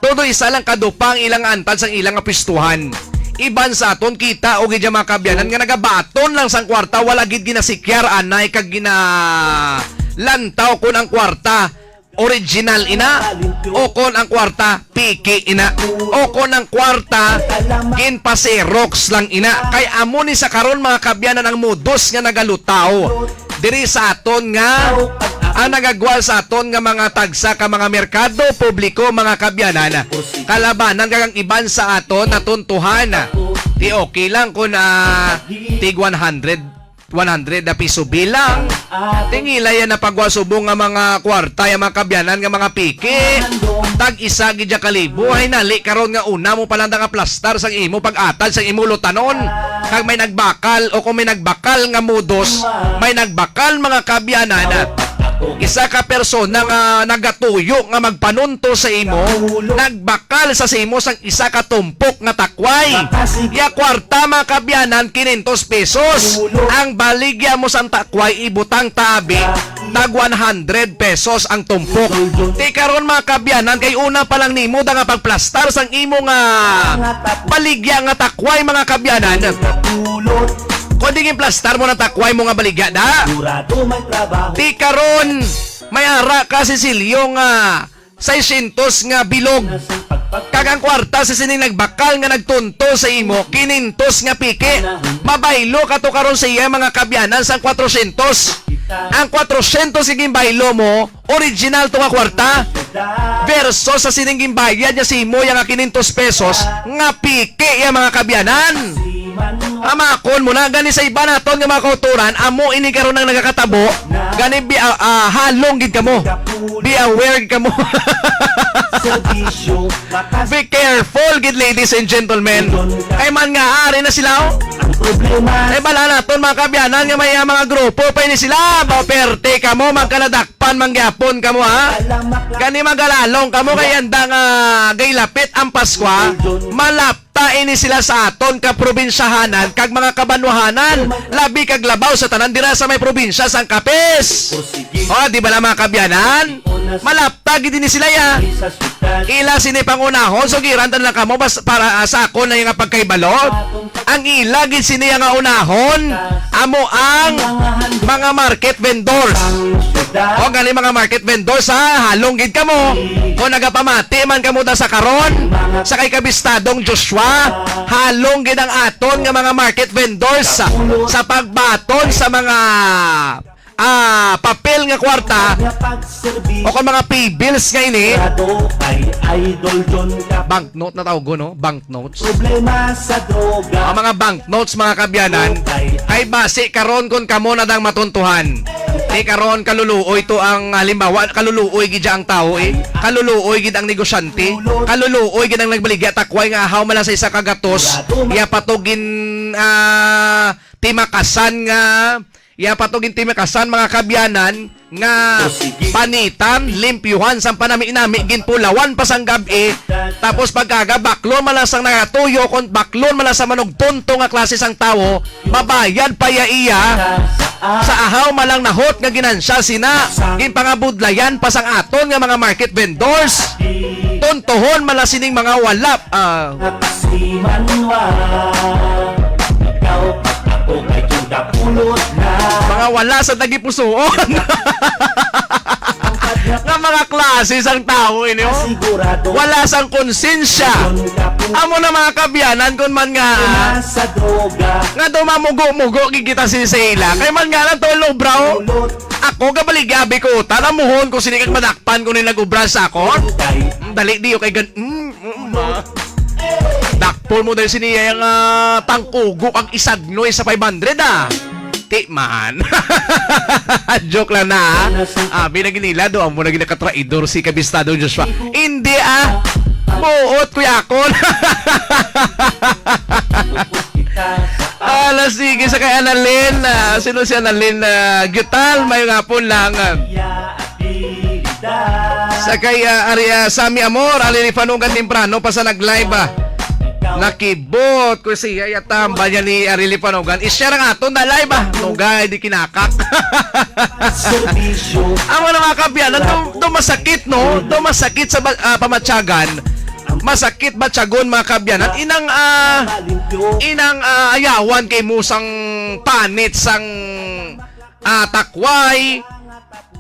Todo isa lang ka dupa ang ilang antad sang ilang nga pwestuhan. Iban sa aton kita o gid, mga kaabyanan, nga nagabaton lang sang kwarta, wala gid ginasikyar anay kag ginalantaw kon ang kwarta original ina, o kon ang kwarta piki ina, o kon ang kwarta ginpa-xerox lang ina. Kay amo ni sa karon, mga kaabyanan, ang modus nga nagalutaw diri sa aton nga, ang nagagwal sa aton nga mga tagsa ka mga merkado publiko, mga kaabyanan, kalabanan kag ang iban sa aton natuntuhan. Ti okay lang kun, ah, tig one hundred, one hundred na piso bilang. Tingila yan na pagwa subong nga mga kwarta, yung mga kaabyanan nga mga piki. Tag isa gid ya kalibo. Ay, nali karon nga una mo pa lang nga plastar sang imo pag-atad sang imo lutanon. Kag may nagbakal, o kung may nagbakal nga modus, may nagbakal, mga kaabyanan. Isa ka persona nga nagatuyo nga magpanunto sa imo, nagbakal sa, sa imo sang isa ka tumpok nga takway. Ya kwarta, mga kaabyanan, kinentos pesos. Ang baligya mo sang takway, ibutang tabi, tag one hundred pesos ang tumpok. Ti karon, mga kaabyanan, kay una pa lang nimo da nga pagplastar sang imo nga baligya nga takway, mga kaabyanan. Kon di ginplastar mo ng takway mo nga baligya da. Ti karon, may ara ka, Cecilio, nga seiscientos nga bilog. Kag ang kwarta sa sining nagbakal nga nagtunto sa imo, kinentos nga piki. Mabaylo ka to karon sa iya, mga kaabyanan, sang kwatrosyentos. Ang kwatrosyentos nga ginbaylo mo, original to nga kwarta. Versus sa sining ginbayad niya sa imo, ya nga kinentos pesos, nga piki ya, mga kaabyanan. Hamakon mo na, gani sa iba naton nga mga kautoran, amo ini karon ang nagakatabo. Gani, be, ah, ah, halong gid kamo. Be aware gid kamo. Be careful gid, ladies and gentlemen. Kay man nga, ari na sila, oh. Kay bala naton, mga kaabyanan, nga may, ah, mga grupo pa ini sila. Maperte kamo, magkanadak pan mangyapon kamo, ha? Gani magalalong kamo kay andang, ah, gaylapit ang Paskwa, malapta ini sila sa aton ka probinsyahanan kag mga kabanwahanan, labi kag labaw sa tanan dira sa may probinsya sang Capiz. O, di bala, mga kaabyanan? Malapta gid ini sila, ya. Ila sini pangunahon, sugiran ta na lang kamo bas-, para, ah, sa akon na nga pagkahibalo. Ang ila gid sini nga unahon, amo ang mga market vendors. O, gani, mga market vendors, ha, halong gid kamo. Kung nagapamati man kamo da sa karon, sa kay kabistadong Joshua, halong gid ang aton nga mga market vendors sa, sa pagbaton sa mga, ah, papel nga kwarta o kung mga pay bills nga ini. Banknote na tawgon, no? Banknotes. Ang mga banknotes, mga kaabyanan, ay basi karon kon kamo na dang matuntuhan. Ti karon, kaluluoy to ang, halimbawa, kaluluoy gid ya ang tawo, eh. Kaluluoy gid ang negosyante. Kaluluoy gid ang nagbaligya takway nga ahaw man lang sa isa ka gatos. Iya pa to gin, ah, timakasan nga Iya pa to gintimikasan, mga kaabyanan, nga panitan, limpyuhan sang panami-nami, ginpulawan pa sang gab-i, tapos pagkaga, baklon man lang sang nagatuyo, kon baklon man lang sa manugtunto nga klase sang tawo, mabayad pa ya iya sa ahaw man lang nahot nga ginansya sina, ginpangabudlayan pa sang aton nga mga market vendors. Tuntohon man lang sining mga wala, ah, Nakasimanwa, ikaw, ako kay Judas. Mga wala sa tagipusoon. Nga mga klase sang tawo ini, oh. Wala sang konsensya. Amo na, mga kaabyanan, kun man nga, nga dumamugo-mugo gid kita sini sa ila. Kay man nga lang, tolo, bro. Ako, gabaligya abi ko, talamuhon ko sini kag madakpan ko ni nag-obra sa akon. Dali, di, okay, gan-, mm, mm, ma. Dakpon mo dahil sini yang, ah, tangkugo kag isagnoy sa five hundred, ah. Ti man. Joke lang na, ah. Abi na ginila, do, amo na ginakatraidor si Kabistado Joshua. Hindi, ah. Buot, kuya akon. Ala, sige, sa kay Annalyn, ah, sino si Annalyn, ah, Gutal? Mayong hapon lang, ah. Sa kay, ah, Ari, ah, Sammy Amor, Ari Lipanugan temprano pa sa nag-live, ah. Nakibot ko siya, yata, ang banya ni Ari Lipanugan. I-share ang aton na live, ah. Nugay, di kinakak. Amo na, mga kaabyanan, do, do masakit, no? Do masakit sa ba-, ah, pamatyagan. Masakit ba tiyagon, mga kaabyanan? Inang, ah, inang, ah, ayawan kay mo sang panit, sang, ah, takway.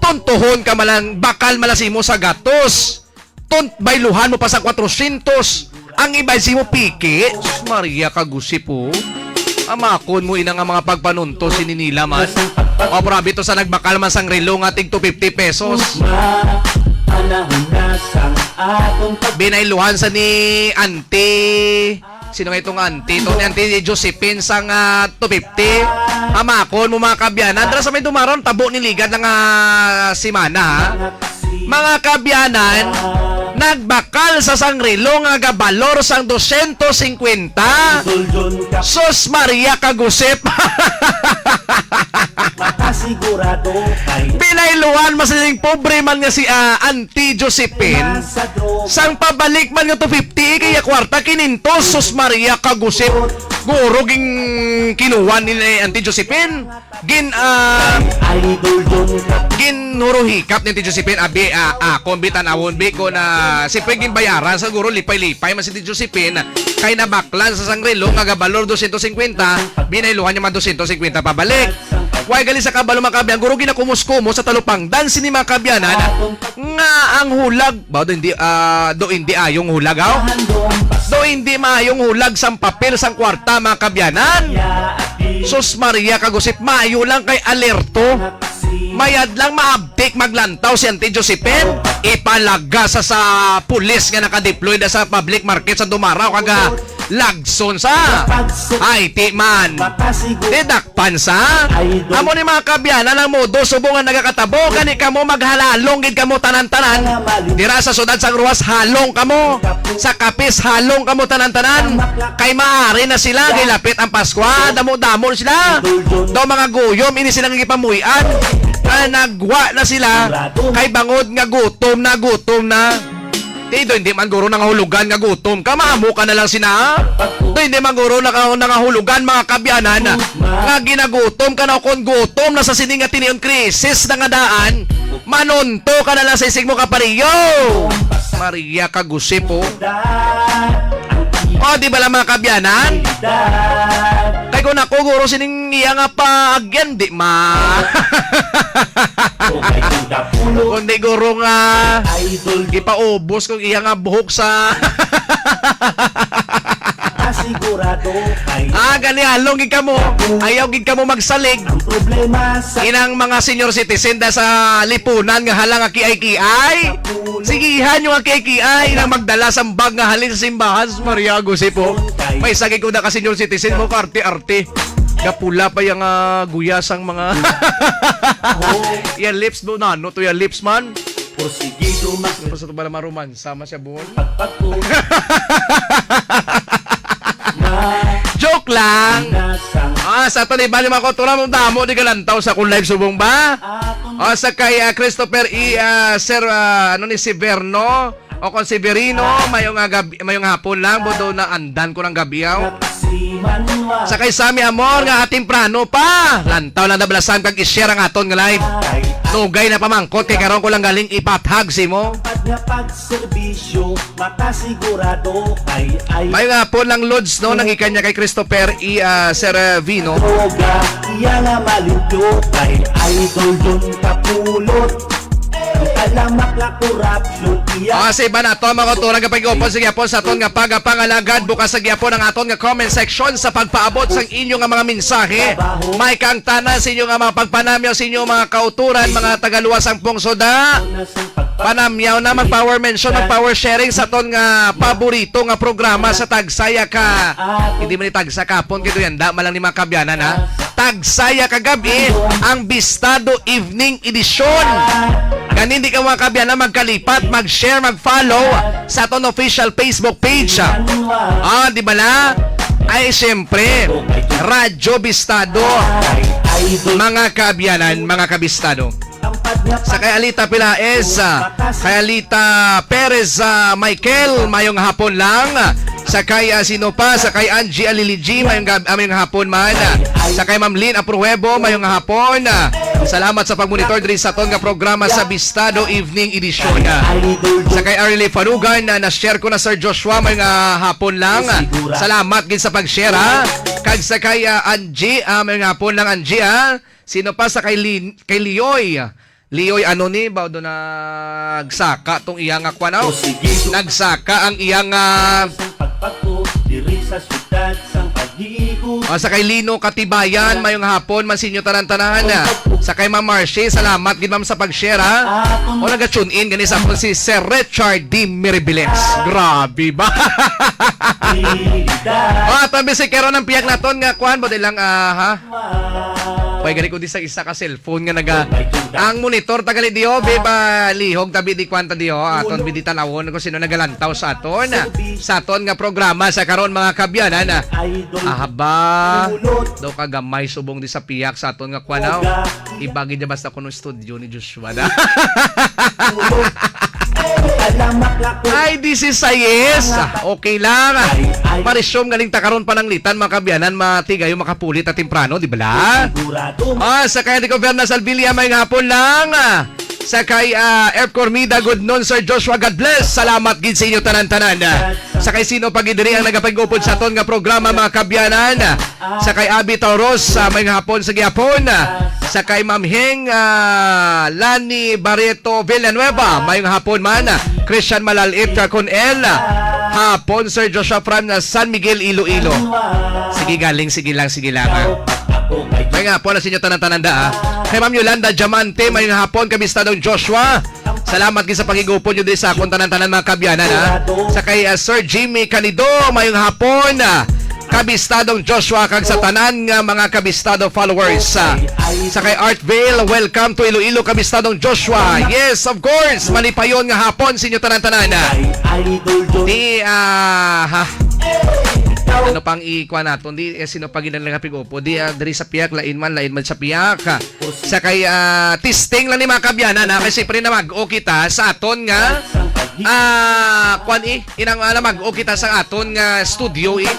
Tuntuhon ka malang, bakal malang sa imo sa gatos. Tun-, bayluhan mo pa sa kwatrosyentos. Ang iba sa imo piki. Maria ka gusip, oh. Amakon mo ina nga mga pagpanuntos sini nila man. O, pero abi to sa nagbakal man sang relo nga tig two fifty pesos. Binayluhan sa ni Auntie. Sino nga itong auntie? Ito ni Auntie Josephine sang, ah, two fifty. Amakon mo, mga kaabyanan. Dara sa may dumaron, tabo ni ligad lang, ah, simana, ha? Mga kaabyanan, nagbakal sa sang relo nga gabalor sang dosyentos singkwenta. Sus Maria ka gusip. Pinayluhan man sining pobre man nga si, ah, Auntie Josephine. Sang pabalik man nga two fifty, kaya kwarta kinyentos. Sus Maria ka gusip. Guro ging kinuha ni Auntie Josephine. Gin, ah, Idol John Cap. Ginhuruhikap ni Auntie Josephine, abi, ah, ah, kung bitanawon, bi, ko na, siyempre, ginbayaran, siguro, lipay-lipay, man si Auntie Josephine, kay nabaklan sa sang relo, nga gabalor dosyentos singkwenta, binayluhan niya man dosyentos singkwenta pabalik. Way gali sa kabalo, mga kaabyan, guro, ginakumos-kumos sa talupangdan, sini, mga kaabyanan, nga ang hulag, ba, do hindi, ah, do hindi ayong hulag, aw? Do hindi maayong hulag sang papel sang kwarta, mga kaabyanan. Sus Maria, kagusip, maayo lang kay alerto. Mayad lang maabtik maglantaw si Auntie Josephine. Ipalaga sa, sa pulis nga nakadeploy na sa public market sa Dumaraw, kag, ah, lagson sa. Ay, ti man. Didakpan sa. Amo ni, mga kaabyanan, ang modo subong nga nagakatabo. Gani kamo maghalalong gid kamo tanan-tanan. Dira sa siyudad sang Roxas, halong kamo. Sa Capiz, halong kamo tanan-tanan. Kay maari na sila, kay lapit ang Paskwa, damo-damo na sila. Daw mga guyom, ini sila nga gipamuy-an. Ah, nagwa na sila, kay bangod nga gutom na, gutom na. Ti, do hindi man guro nangahulugan nga gutom ka, maamo ka na lang sina. Do hindi man guro naka-, nangahulugan, mga kaabyanan, nga ginagutom ka na, o kon gutom na sa sini nga tinion krisis na nga daan, manunto ka na lang sa isig mo, kapariyo. Maria ka gusip, oh. Oh, di ba lang, mga kaabyanan? Kay kung ako, guro, sining iya nga pa, agyan, di ma. Kundi guro nga, ipaubos kung iya nga buhok sa. Sigurado kay Ah, gani, halong gid kamo. Ayaw gid kamo magsalig. Ang problema sa Inang mga senior citizen da sa lipunan nga hala nga kiay-kiay. Sigihan nyo nga kiay-kiay nga magdala sang bag nga halin sa simbahan. Maria Jose po. May sagig ko na ka senior citizen mo, kaarte-arte. Gapula pa yung, ah, guya sang mga Yan lips mo na, no? To yung lips man. Porsigido mas Tapos ito pala maruman. Sama siya buhol. Pagpagod. Joke lang. Ah, sa to ni bali, mga kotura mong damo di galantaw sa akong live subong ba? Ah, sa kay, ah, Christopher E, ah, Sir, ah, ano ni, Severno? O kon Severino, mayong, ah, gabi, mayong hapon lang, bodo na andan ko ng gabi, aw. Sa kay Sammy Amor nga, ah, temprano pa. Lantaw lang na balasan kag i-share ang aton nga live. Tugay na pamangkot kay karon ko lang galing ipathag sa imo. Pag nga pagserbisyo, makasigurado kay ay May nga po lang, Lods, no, nang ikan niya kay Christopher E. ah, Servino. Droga, iya nga malimpyo kay idol Don Kapulot. Ang talamak nga korupsyon, iya Ah, sa iba na to, mga kauturan, nga pag-upod sa gyapon sa aton nga pagapangalagad. Bukas sa gyapon ang aton nga comment section sa pagpaabot sang inyo nga mga mensahe. May kang tanan sa inyo nga mga pagpanamyaw sa inyo mga kauturan, mga tagaluwas ang pungsoda. Panamyaw na, mag-power mention, mag-power sharing sa aton nga paborito nga programa sa Tagsaya ka. Hindi man ni Tagsa kapon kay tuyanda man lang ni mga kabyanan, ha. Tagsaya ka gabi ang Bistado Evening Edition. Ganin di ka mga kabyanan magkalipat, mag-share, mag-follow sa aton official Facebook page. Ah, di ba na? Ay, siyempre, Radyo Bistado. Mga kabyanan, mga kabistado. Sa kay Alita Pilaes, ah, kay Alita Perez, ah, Michael, mayong hapon lang. Sa kay, ah, sino pa? Sa kay Angie Aliligi, mayong gab-, ah, mayong hapon man. Sa kay Ma'am Lynn Apruebo, mayong hapon. Ah, salamat sa pagmonitor diri sa aton nga programa sa Bistado Evening Edition. Ah, sa kay Arlie Farugan, ah, na-share ko na, Sir Joshua, mayong, ah, hapon lang. Salamat gid sa pag-share, ha. Kag sa kay, ah, Angie, ah, mayong hapon lang, Angie, ha. Sino pa? Sa kay Lin-, kay Lioy. Lioy, ano ni? Ba do nagsaka tong iya nga kwan, aw? Nagsaka ang iya nga Pagpagpo, diri sa siyudad sang Paghigo. Ah, sa kay Lino Katibayan, mayong hapon man sa inyo tanan-tanan. Sa kay Ma'am Marcy, salamat gid, ma'am, sa pag-share, ha. O, naga-tune in gani sa akon si Sir Richard D. Miribiles. Grabe ba? Ah, tabi si Kero ng pihak naton nga kwan, buti lang, ah, ha? Pwede gani ko di sa isa ka cellphone nga naga-, ang monitor tagali diho, be, ba, lihog tabi di kwanta diho, aton bidi tanawon kung sino nagalantaw sa aton, sa aton nga programa sa karon, mga kabyanan, ah. Ah, haba. Daw ka gamay subong di sa pihak sa aton nga kwanaw. Ibagi niya basta kuno studio ni Joshua na. Ay, this is a yes. Okay lang. Marisyong galing ta karon pananglitan, mga kabyanan, matigayo makapulit at temprano, di ba la? Ah, sa kaya ni Goberna Salvilla, may hapon lang. Sa kay, ah, F. Cormida, good noon, Sir Joshua. God bless. Salamat gid sa inyo tanan-tanan. Sa kay sino pa gid diri ang nagapag-upod sa aton nga programa, mga kabyanan? Sa kay Abby Tauros, ah, may hapon sa gihapon. Sa kay Ma'am Heng, ah, Lani Barreto Villanueva, may hapon man. Christian Malalit, ah, Kun El, hapon, Sir Joshua from, ah, San Miguel, Iloilo. Sige, galing, sige lang, sige lang, ah. May hapon na sa inyo tanan-tanan da, ah. Kay Ma'am Yolanda Diamante, may hapon, kabistadong Joshua. Salamat gid sa pag-igupon nyo diri sa akon tanan-tanan, mga kabyanan, ha. Sa kay, ah, Sir Jimmy Canido, mayong hapon, ah, kabistadong Joshua, kag sa tanan nga mga kabistado followers, ah. Sa kay Art Vale, welcome to Iloilo, kabistadong Joshua. Yes, of course, malipayon nga hapon sa inyo tanan-tanan, ah. Di, ah, ha. Ano pang ikuha naton? Di, eh, sino pa gid ang nagapig-upo? Di, ah, diri sa pihak, lain man, lain man sa pihak, ah. Sa kay, ah, testing lang ni mga kabyanan, ha, kay siyempre namag-o kita sa aton nga, ah, kwan, eh, inang, ah, namag-o kita sa aton nga studio, eh.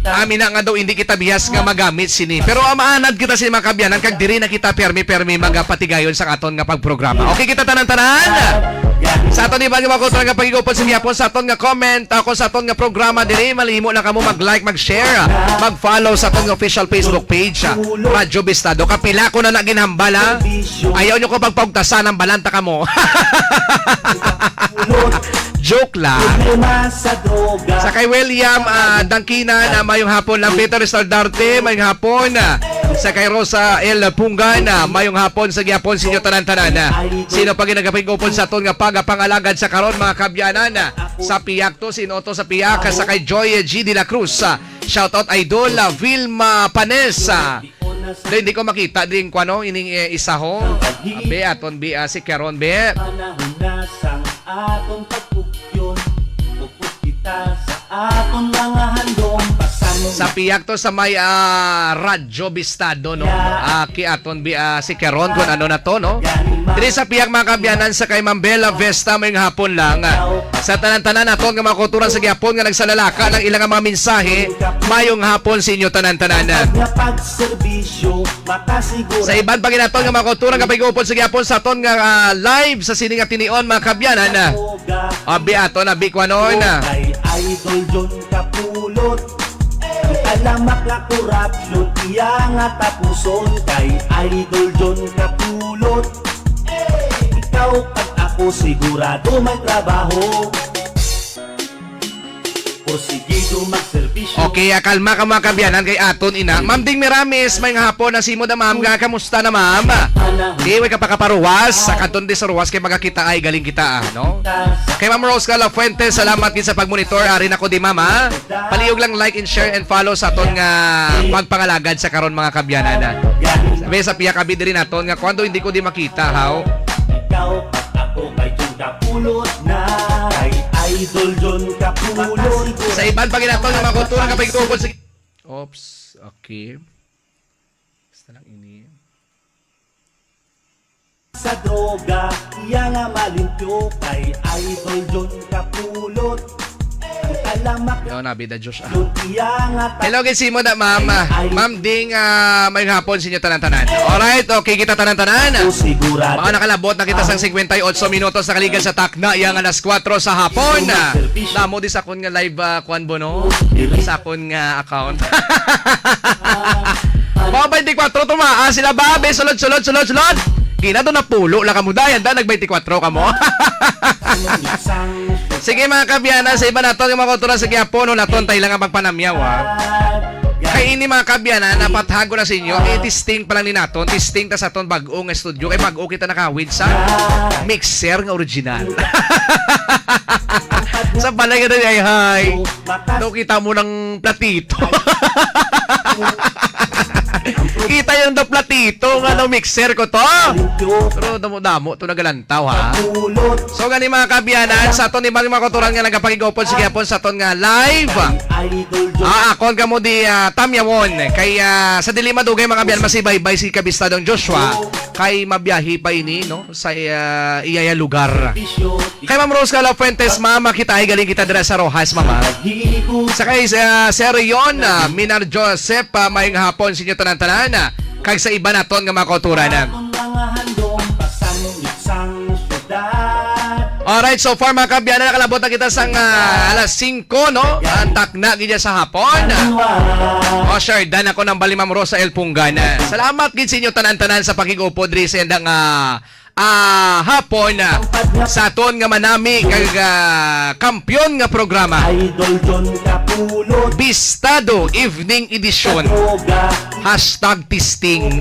Amin na nga daw hindi kita bihas nga magamit sini. Pero, ah, maanad kita sa mga kabyanan kag diri na kita permi-permi magapatigayon sa aton nga pagprograma. Okay kita tanan-tanan. Sa aton ibang mga kultura nga pag-igupon sa gihapon sa aton nga comment, ako sa aton nga programa diri, malihimo na kamo mag-like, mag-share, mag-follow sa aton nga official Facebook page, ah, Radyo Bistado. Kapila ko na na ginhambal, ha? Ayaw nyo ko pagpaugtasan ang balanta kamo. Joke lang. Sa kay William, ah, Dangkina na mayong hapon lang. Peter Saldarte, mayong hapon. Sa kay Rosa L. Pungan, ah, mayong hapon sa gihapon sa inyo tanan-tanan. Sino pa ginagapig-upon sa aton nga pagapangalagad sa karon, mga kabyanan? Sa pihak to, sino to sa pihak? Sa kay Joy G. De La Cruz, ah, shout out, idol, ah, Vilma Panes, ah. Di, di ko makita din ko ano, ining, eh, isa ho. Be, aton, be, ah, si Karon, be. Panahon na sang aton pagpugyon. Upos kita sa aton mga handom. Pasan Sa pihak to sa may, ah, Radyo Bistado, no? Ah, ki aton bi-, ah, si Keron kung ano na to, no? Diri sa pihak, mga kaabyanan, sa kay Ma'am Bella Vesta, may hapon lang. Sa tanan-tanan naton nga mga kauturan sa gihapon nga nagsalalaka ng ilang mga mensahe, mayong hapon sa inyo tanan-tanan. Nga pagserbisyo, makasigurado. Sa iban pa ginaton nga mga kauturan nga pag-upod sa gihapon sa aton nga, ah, live sa sini nga tinion, mga kaabyanan. Abi ato na, bi kwanon. Kay Idol John Kapulot. Ang alamat nga korupsyon, iya nga tapuson. Kay Idol John Kapulot. Ikaw pag ako sigurado may trabaho. Porsigido magserbisyo. Okay, ah, kalma ka, mga kaabyanan, kay aton ina. Ma'am Ding Miramis, may nga hapon na simo da, ma'am. Nga, kamusta na, ma'am? Di, way ka pakaparuwas. Sa kanton di sa ruwas kay magakita ay galing kita, ah, no? Kay Ma'am Rose Calafuente, salamat gid sa pagmonitor. Ari na ko di, ma'am, ah. Palihog lang like and share and follow sa aton nga pagpangalagad sa karon, mga kaabyanan, ah. Sabi sa pihak abi diri naton nga kuwando hindi ko di makita, haw? Ikaw, ako kay Jun Kapulot na. Kay Idol John Kapulot. Sa iban pa ginaton nga mga kultura nga pag-upod sa... Oops, okay. Basta lang ini. Sa droga, iya nga malimpyo kay Idol John Kapulot. Ang alamat Yo, nabida, Josh, ah. John, iya nga ta- Hello, gid simo da, ma'am. Ay, ay. Ma'am Ding, ah, may hapon sa inyo tanan-tanan. Alright, okay kita tanan-tanan. Ako sigurado. Baka nakalabot na kita sang singkwenta y otso minutos na kaligad sa takna, iya nga alas kuwatro sa hapon. Damo di sa akon nga live, ah, kwan bo, no? Sa akon nga account. Mga twenty-four tumaa sila, babe. Sulod, sulod, sulod, sulod. Gina, doon napulo lang kamo. Dayan, da, nag twenty-four kamo. Sige, mga kaabyanan, sa iba naton nga mga kultura sa gihapon, naton tayo lang ang pagpanamyaw, ha. Kay ini, mga kaabyanan, napathago na sa inyo. Eh, testing pa lang ni naton. Testing ta sa aton bag-o nga studio. Kay bag-o kita nakawid sa mixer nga original. Sa balay nga na, ay, hay. Daw kita mo ng platito. Kita yung daw platito nga daw mixer ko to. Pero damo-damo to nagalantaw, ha. So, gani, mga kaabyanan, sa aton ibang mga kulturan nga nagapakigupod sa gihapon sa aton nga live. Ah, akon kamo di, ah, tamyawon. Kay, ah, sa dili madugay, mga kaabyanan, masibaybay si Kabistadong Joshua. Kay mabiyahe pa ini, no? Sa, ah, iyaya lugar. Kay Ma'am Rose Calafuentes, ma'am, makita ay galing kita dira sa Roxas, mama. Sa kay, ah, Sir Yon, ah, Minar Joseph, ah, mayong hapon sa inyo tanan-tanan, ah, kag sa iba naton nga mga kauturan, ah. Akon mga handom, pasangyot sang syudad. Alright, so far, mga kaabyanan, nakalabot na kita sang, ah, alas singko, no? Ang takna gid sa hapon. O, sure, dan ako ng bali, Ma'am Rosa El Pungan. Salamat gid sa inyo tanan-tanan sa pakig-upod diri sa indang, ah, ah, hapon, ah, sa aton nga manami kag, ah, kampiyon nga programa. Idol John Capulot. Bistado Evening Edition. Droga. Hashtag testing.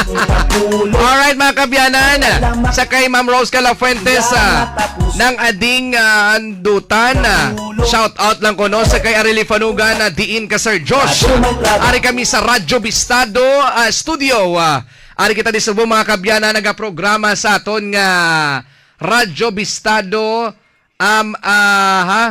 Capulot. Alright, mga kaabyanan. Sa kay Ma'am Rose Calafuentes, ah, ng Ading, ah, Andutan, ah, shout out lang ko, no, sa kay Arely Fanugan, ah, diin ka, Sir Josh. Ari kami sa Radyo Bistado, ah, studio, ah, Ari kita di subong, mga kaabyanan, nagaprograma sa aton nga Radyo Bistado, um, ah, ha?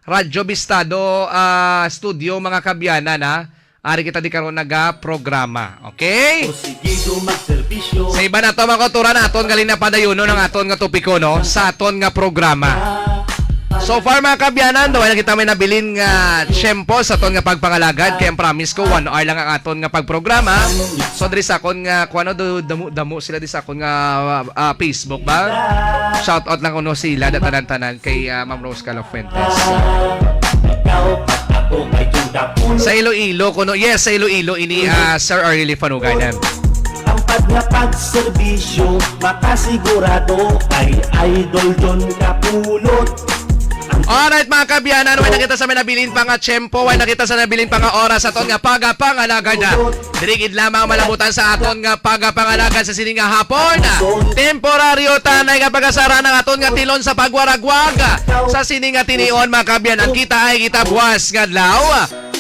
Radyo Bistado, ah, studio, mga kaabyanan, ha? Ari kita di karon nagaprograma, okay? Porsigido magserbisyo. Sa iba na to, mga kauturan, aton gali na padayunon ang aton nga topiko, no? Sa aton nga programa. So far, mga kaabyanan, daw na kita may nabilin nga tiyempo sa aton nga pagpangalagad. Kay ang promise ko, one hour lang ang aton nga pagprograma. So, diri sa akon nga, kuwano, do-, damo, damo sila diri sa akon nga, ah, Facebook ba? Shout out lang kuno sila, da-, tanan-tanan kay, ah, Ma'am Rose Calafuentes. Ikaw, ako kay Judah Puno. Sa Iloilo kuno. Yes, sa Iloilo ini, ah, Sir Arely Fanuganan. Ang pag-, nga pagserbisyo, makasigurado kay Idol John Capulot. Alright, mga kaabyanan, way na kita sa may nabilin pa nga tiyempo, way na kita sa nabilin pa nga oras aton nga pagapangalagad. Diri gid lamang malabutan sa aton nga pagapangalagad sa sini nga hapon. Temporaryo tanay nga pagasara ng aton nga tilon sa pagwaragwag sa sini nga tinion, mga kaabyanan. Kita ay kita buwas nga adlaw.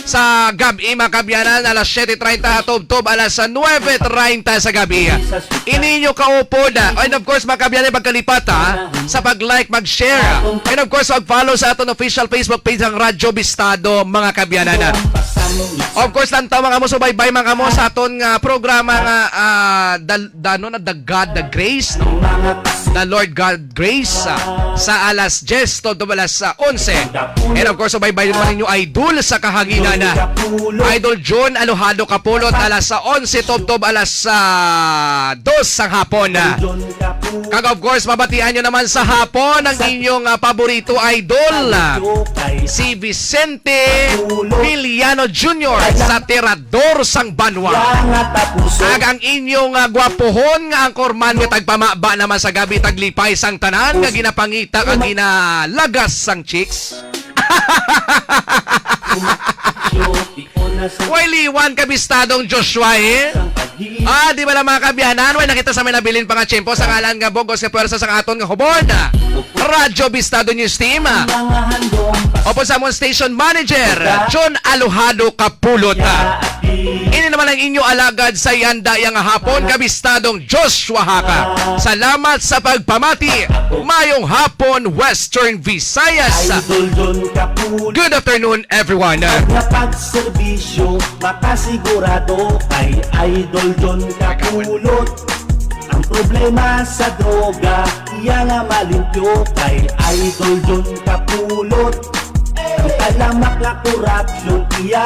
Sa gab-i, mga kaabyanan, alas siyete treinta tubtob alas nuebe treinta sa gab-i. Ini inyo kaupod, ah, and of course, mga kaabyanan, pagkalipat, ah, sa pag-like, mag-share, and of course, mag-follow sa aton official Facebook page ang Radyo Bistado, mga kaabyanan. Of course, lantaw, mga kamo, subaybay, mga kamo, sa aton nga programa nga, ah, the, the, ano na, The God, The Grace, no? The Lord God Grace, ah, sa alas diyes tubtob alas, ah, onse. And of course, subaybay mo ninyo, idol sa kahanginan, ah, Idol John Alojado Kapulot, alas sa onse tubtob alas, ah, dos sang hapon, ah. Kag of course, mabatian nyo naman sa hapon ang inyong, ah, paborito idol, ah, si Vicente Villano Junior sa Tirador sang Banwa. Kag ang inyong, ah, gwapuhon nga angkorman nga tagpamaba naman sa gabi, taglipay sang tanan nga ginapangita kag ginalagas sang chicks. Way liwan, kabistadong Joshua, eh. Ah, di ba lang, mga kaabyanan? Way nakita sa may nabilin pa nga tiyempo sa ngalan nga bugos nga pwersa sa aton nga hubon. Radyo Bistado News Team. Opo, sa amon station manager, John Alojado Kapulot. Ini naman ang inyo alagad sa yanda yang hapon, kabistadong Joshua Haka. Salamat sa pagpamati. Mayong hapon, Western Visayas. Idol John Kapulot. Good afternoon, everyone. Nga pagserbisyo, makasigurado kay Idol John Kapulot. Ang problema sa droga, iya nga malimpyo kay Idol John Kapulot. Ang talamak nga korupsyon, iya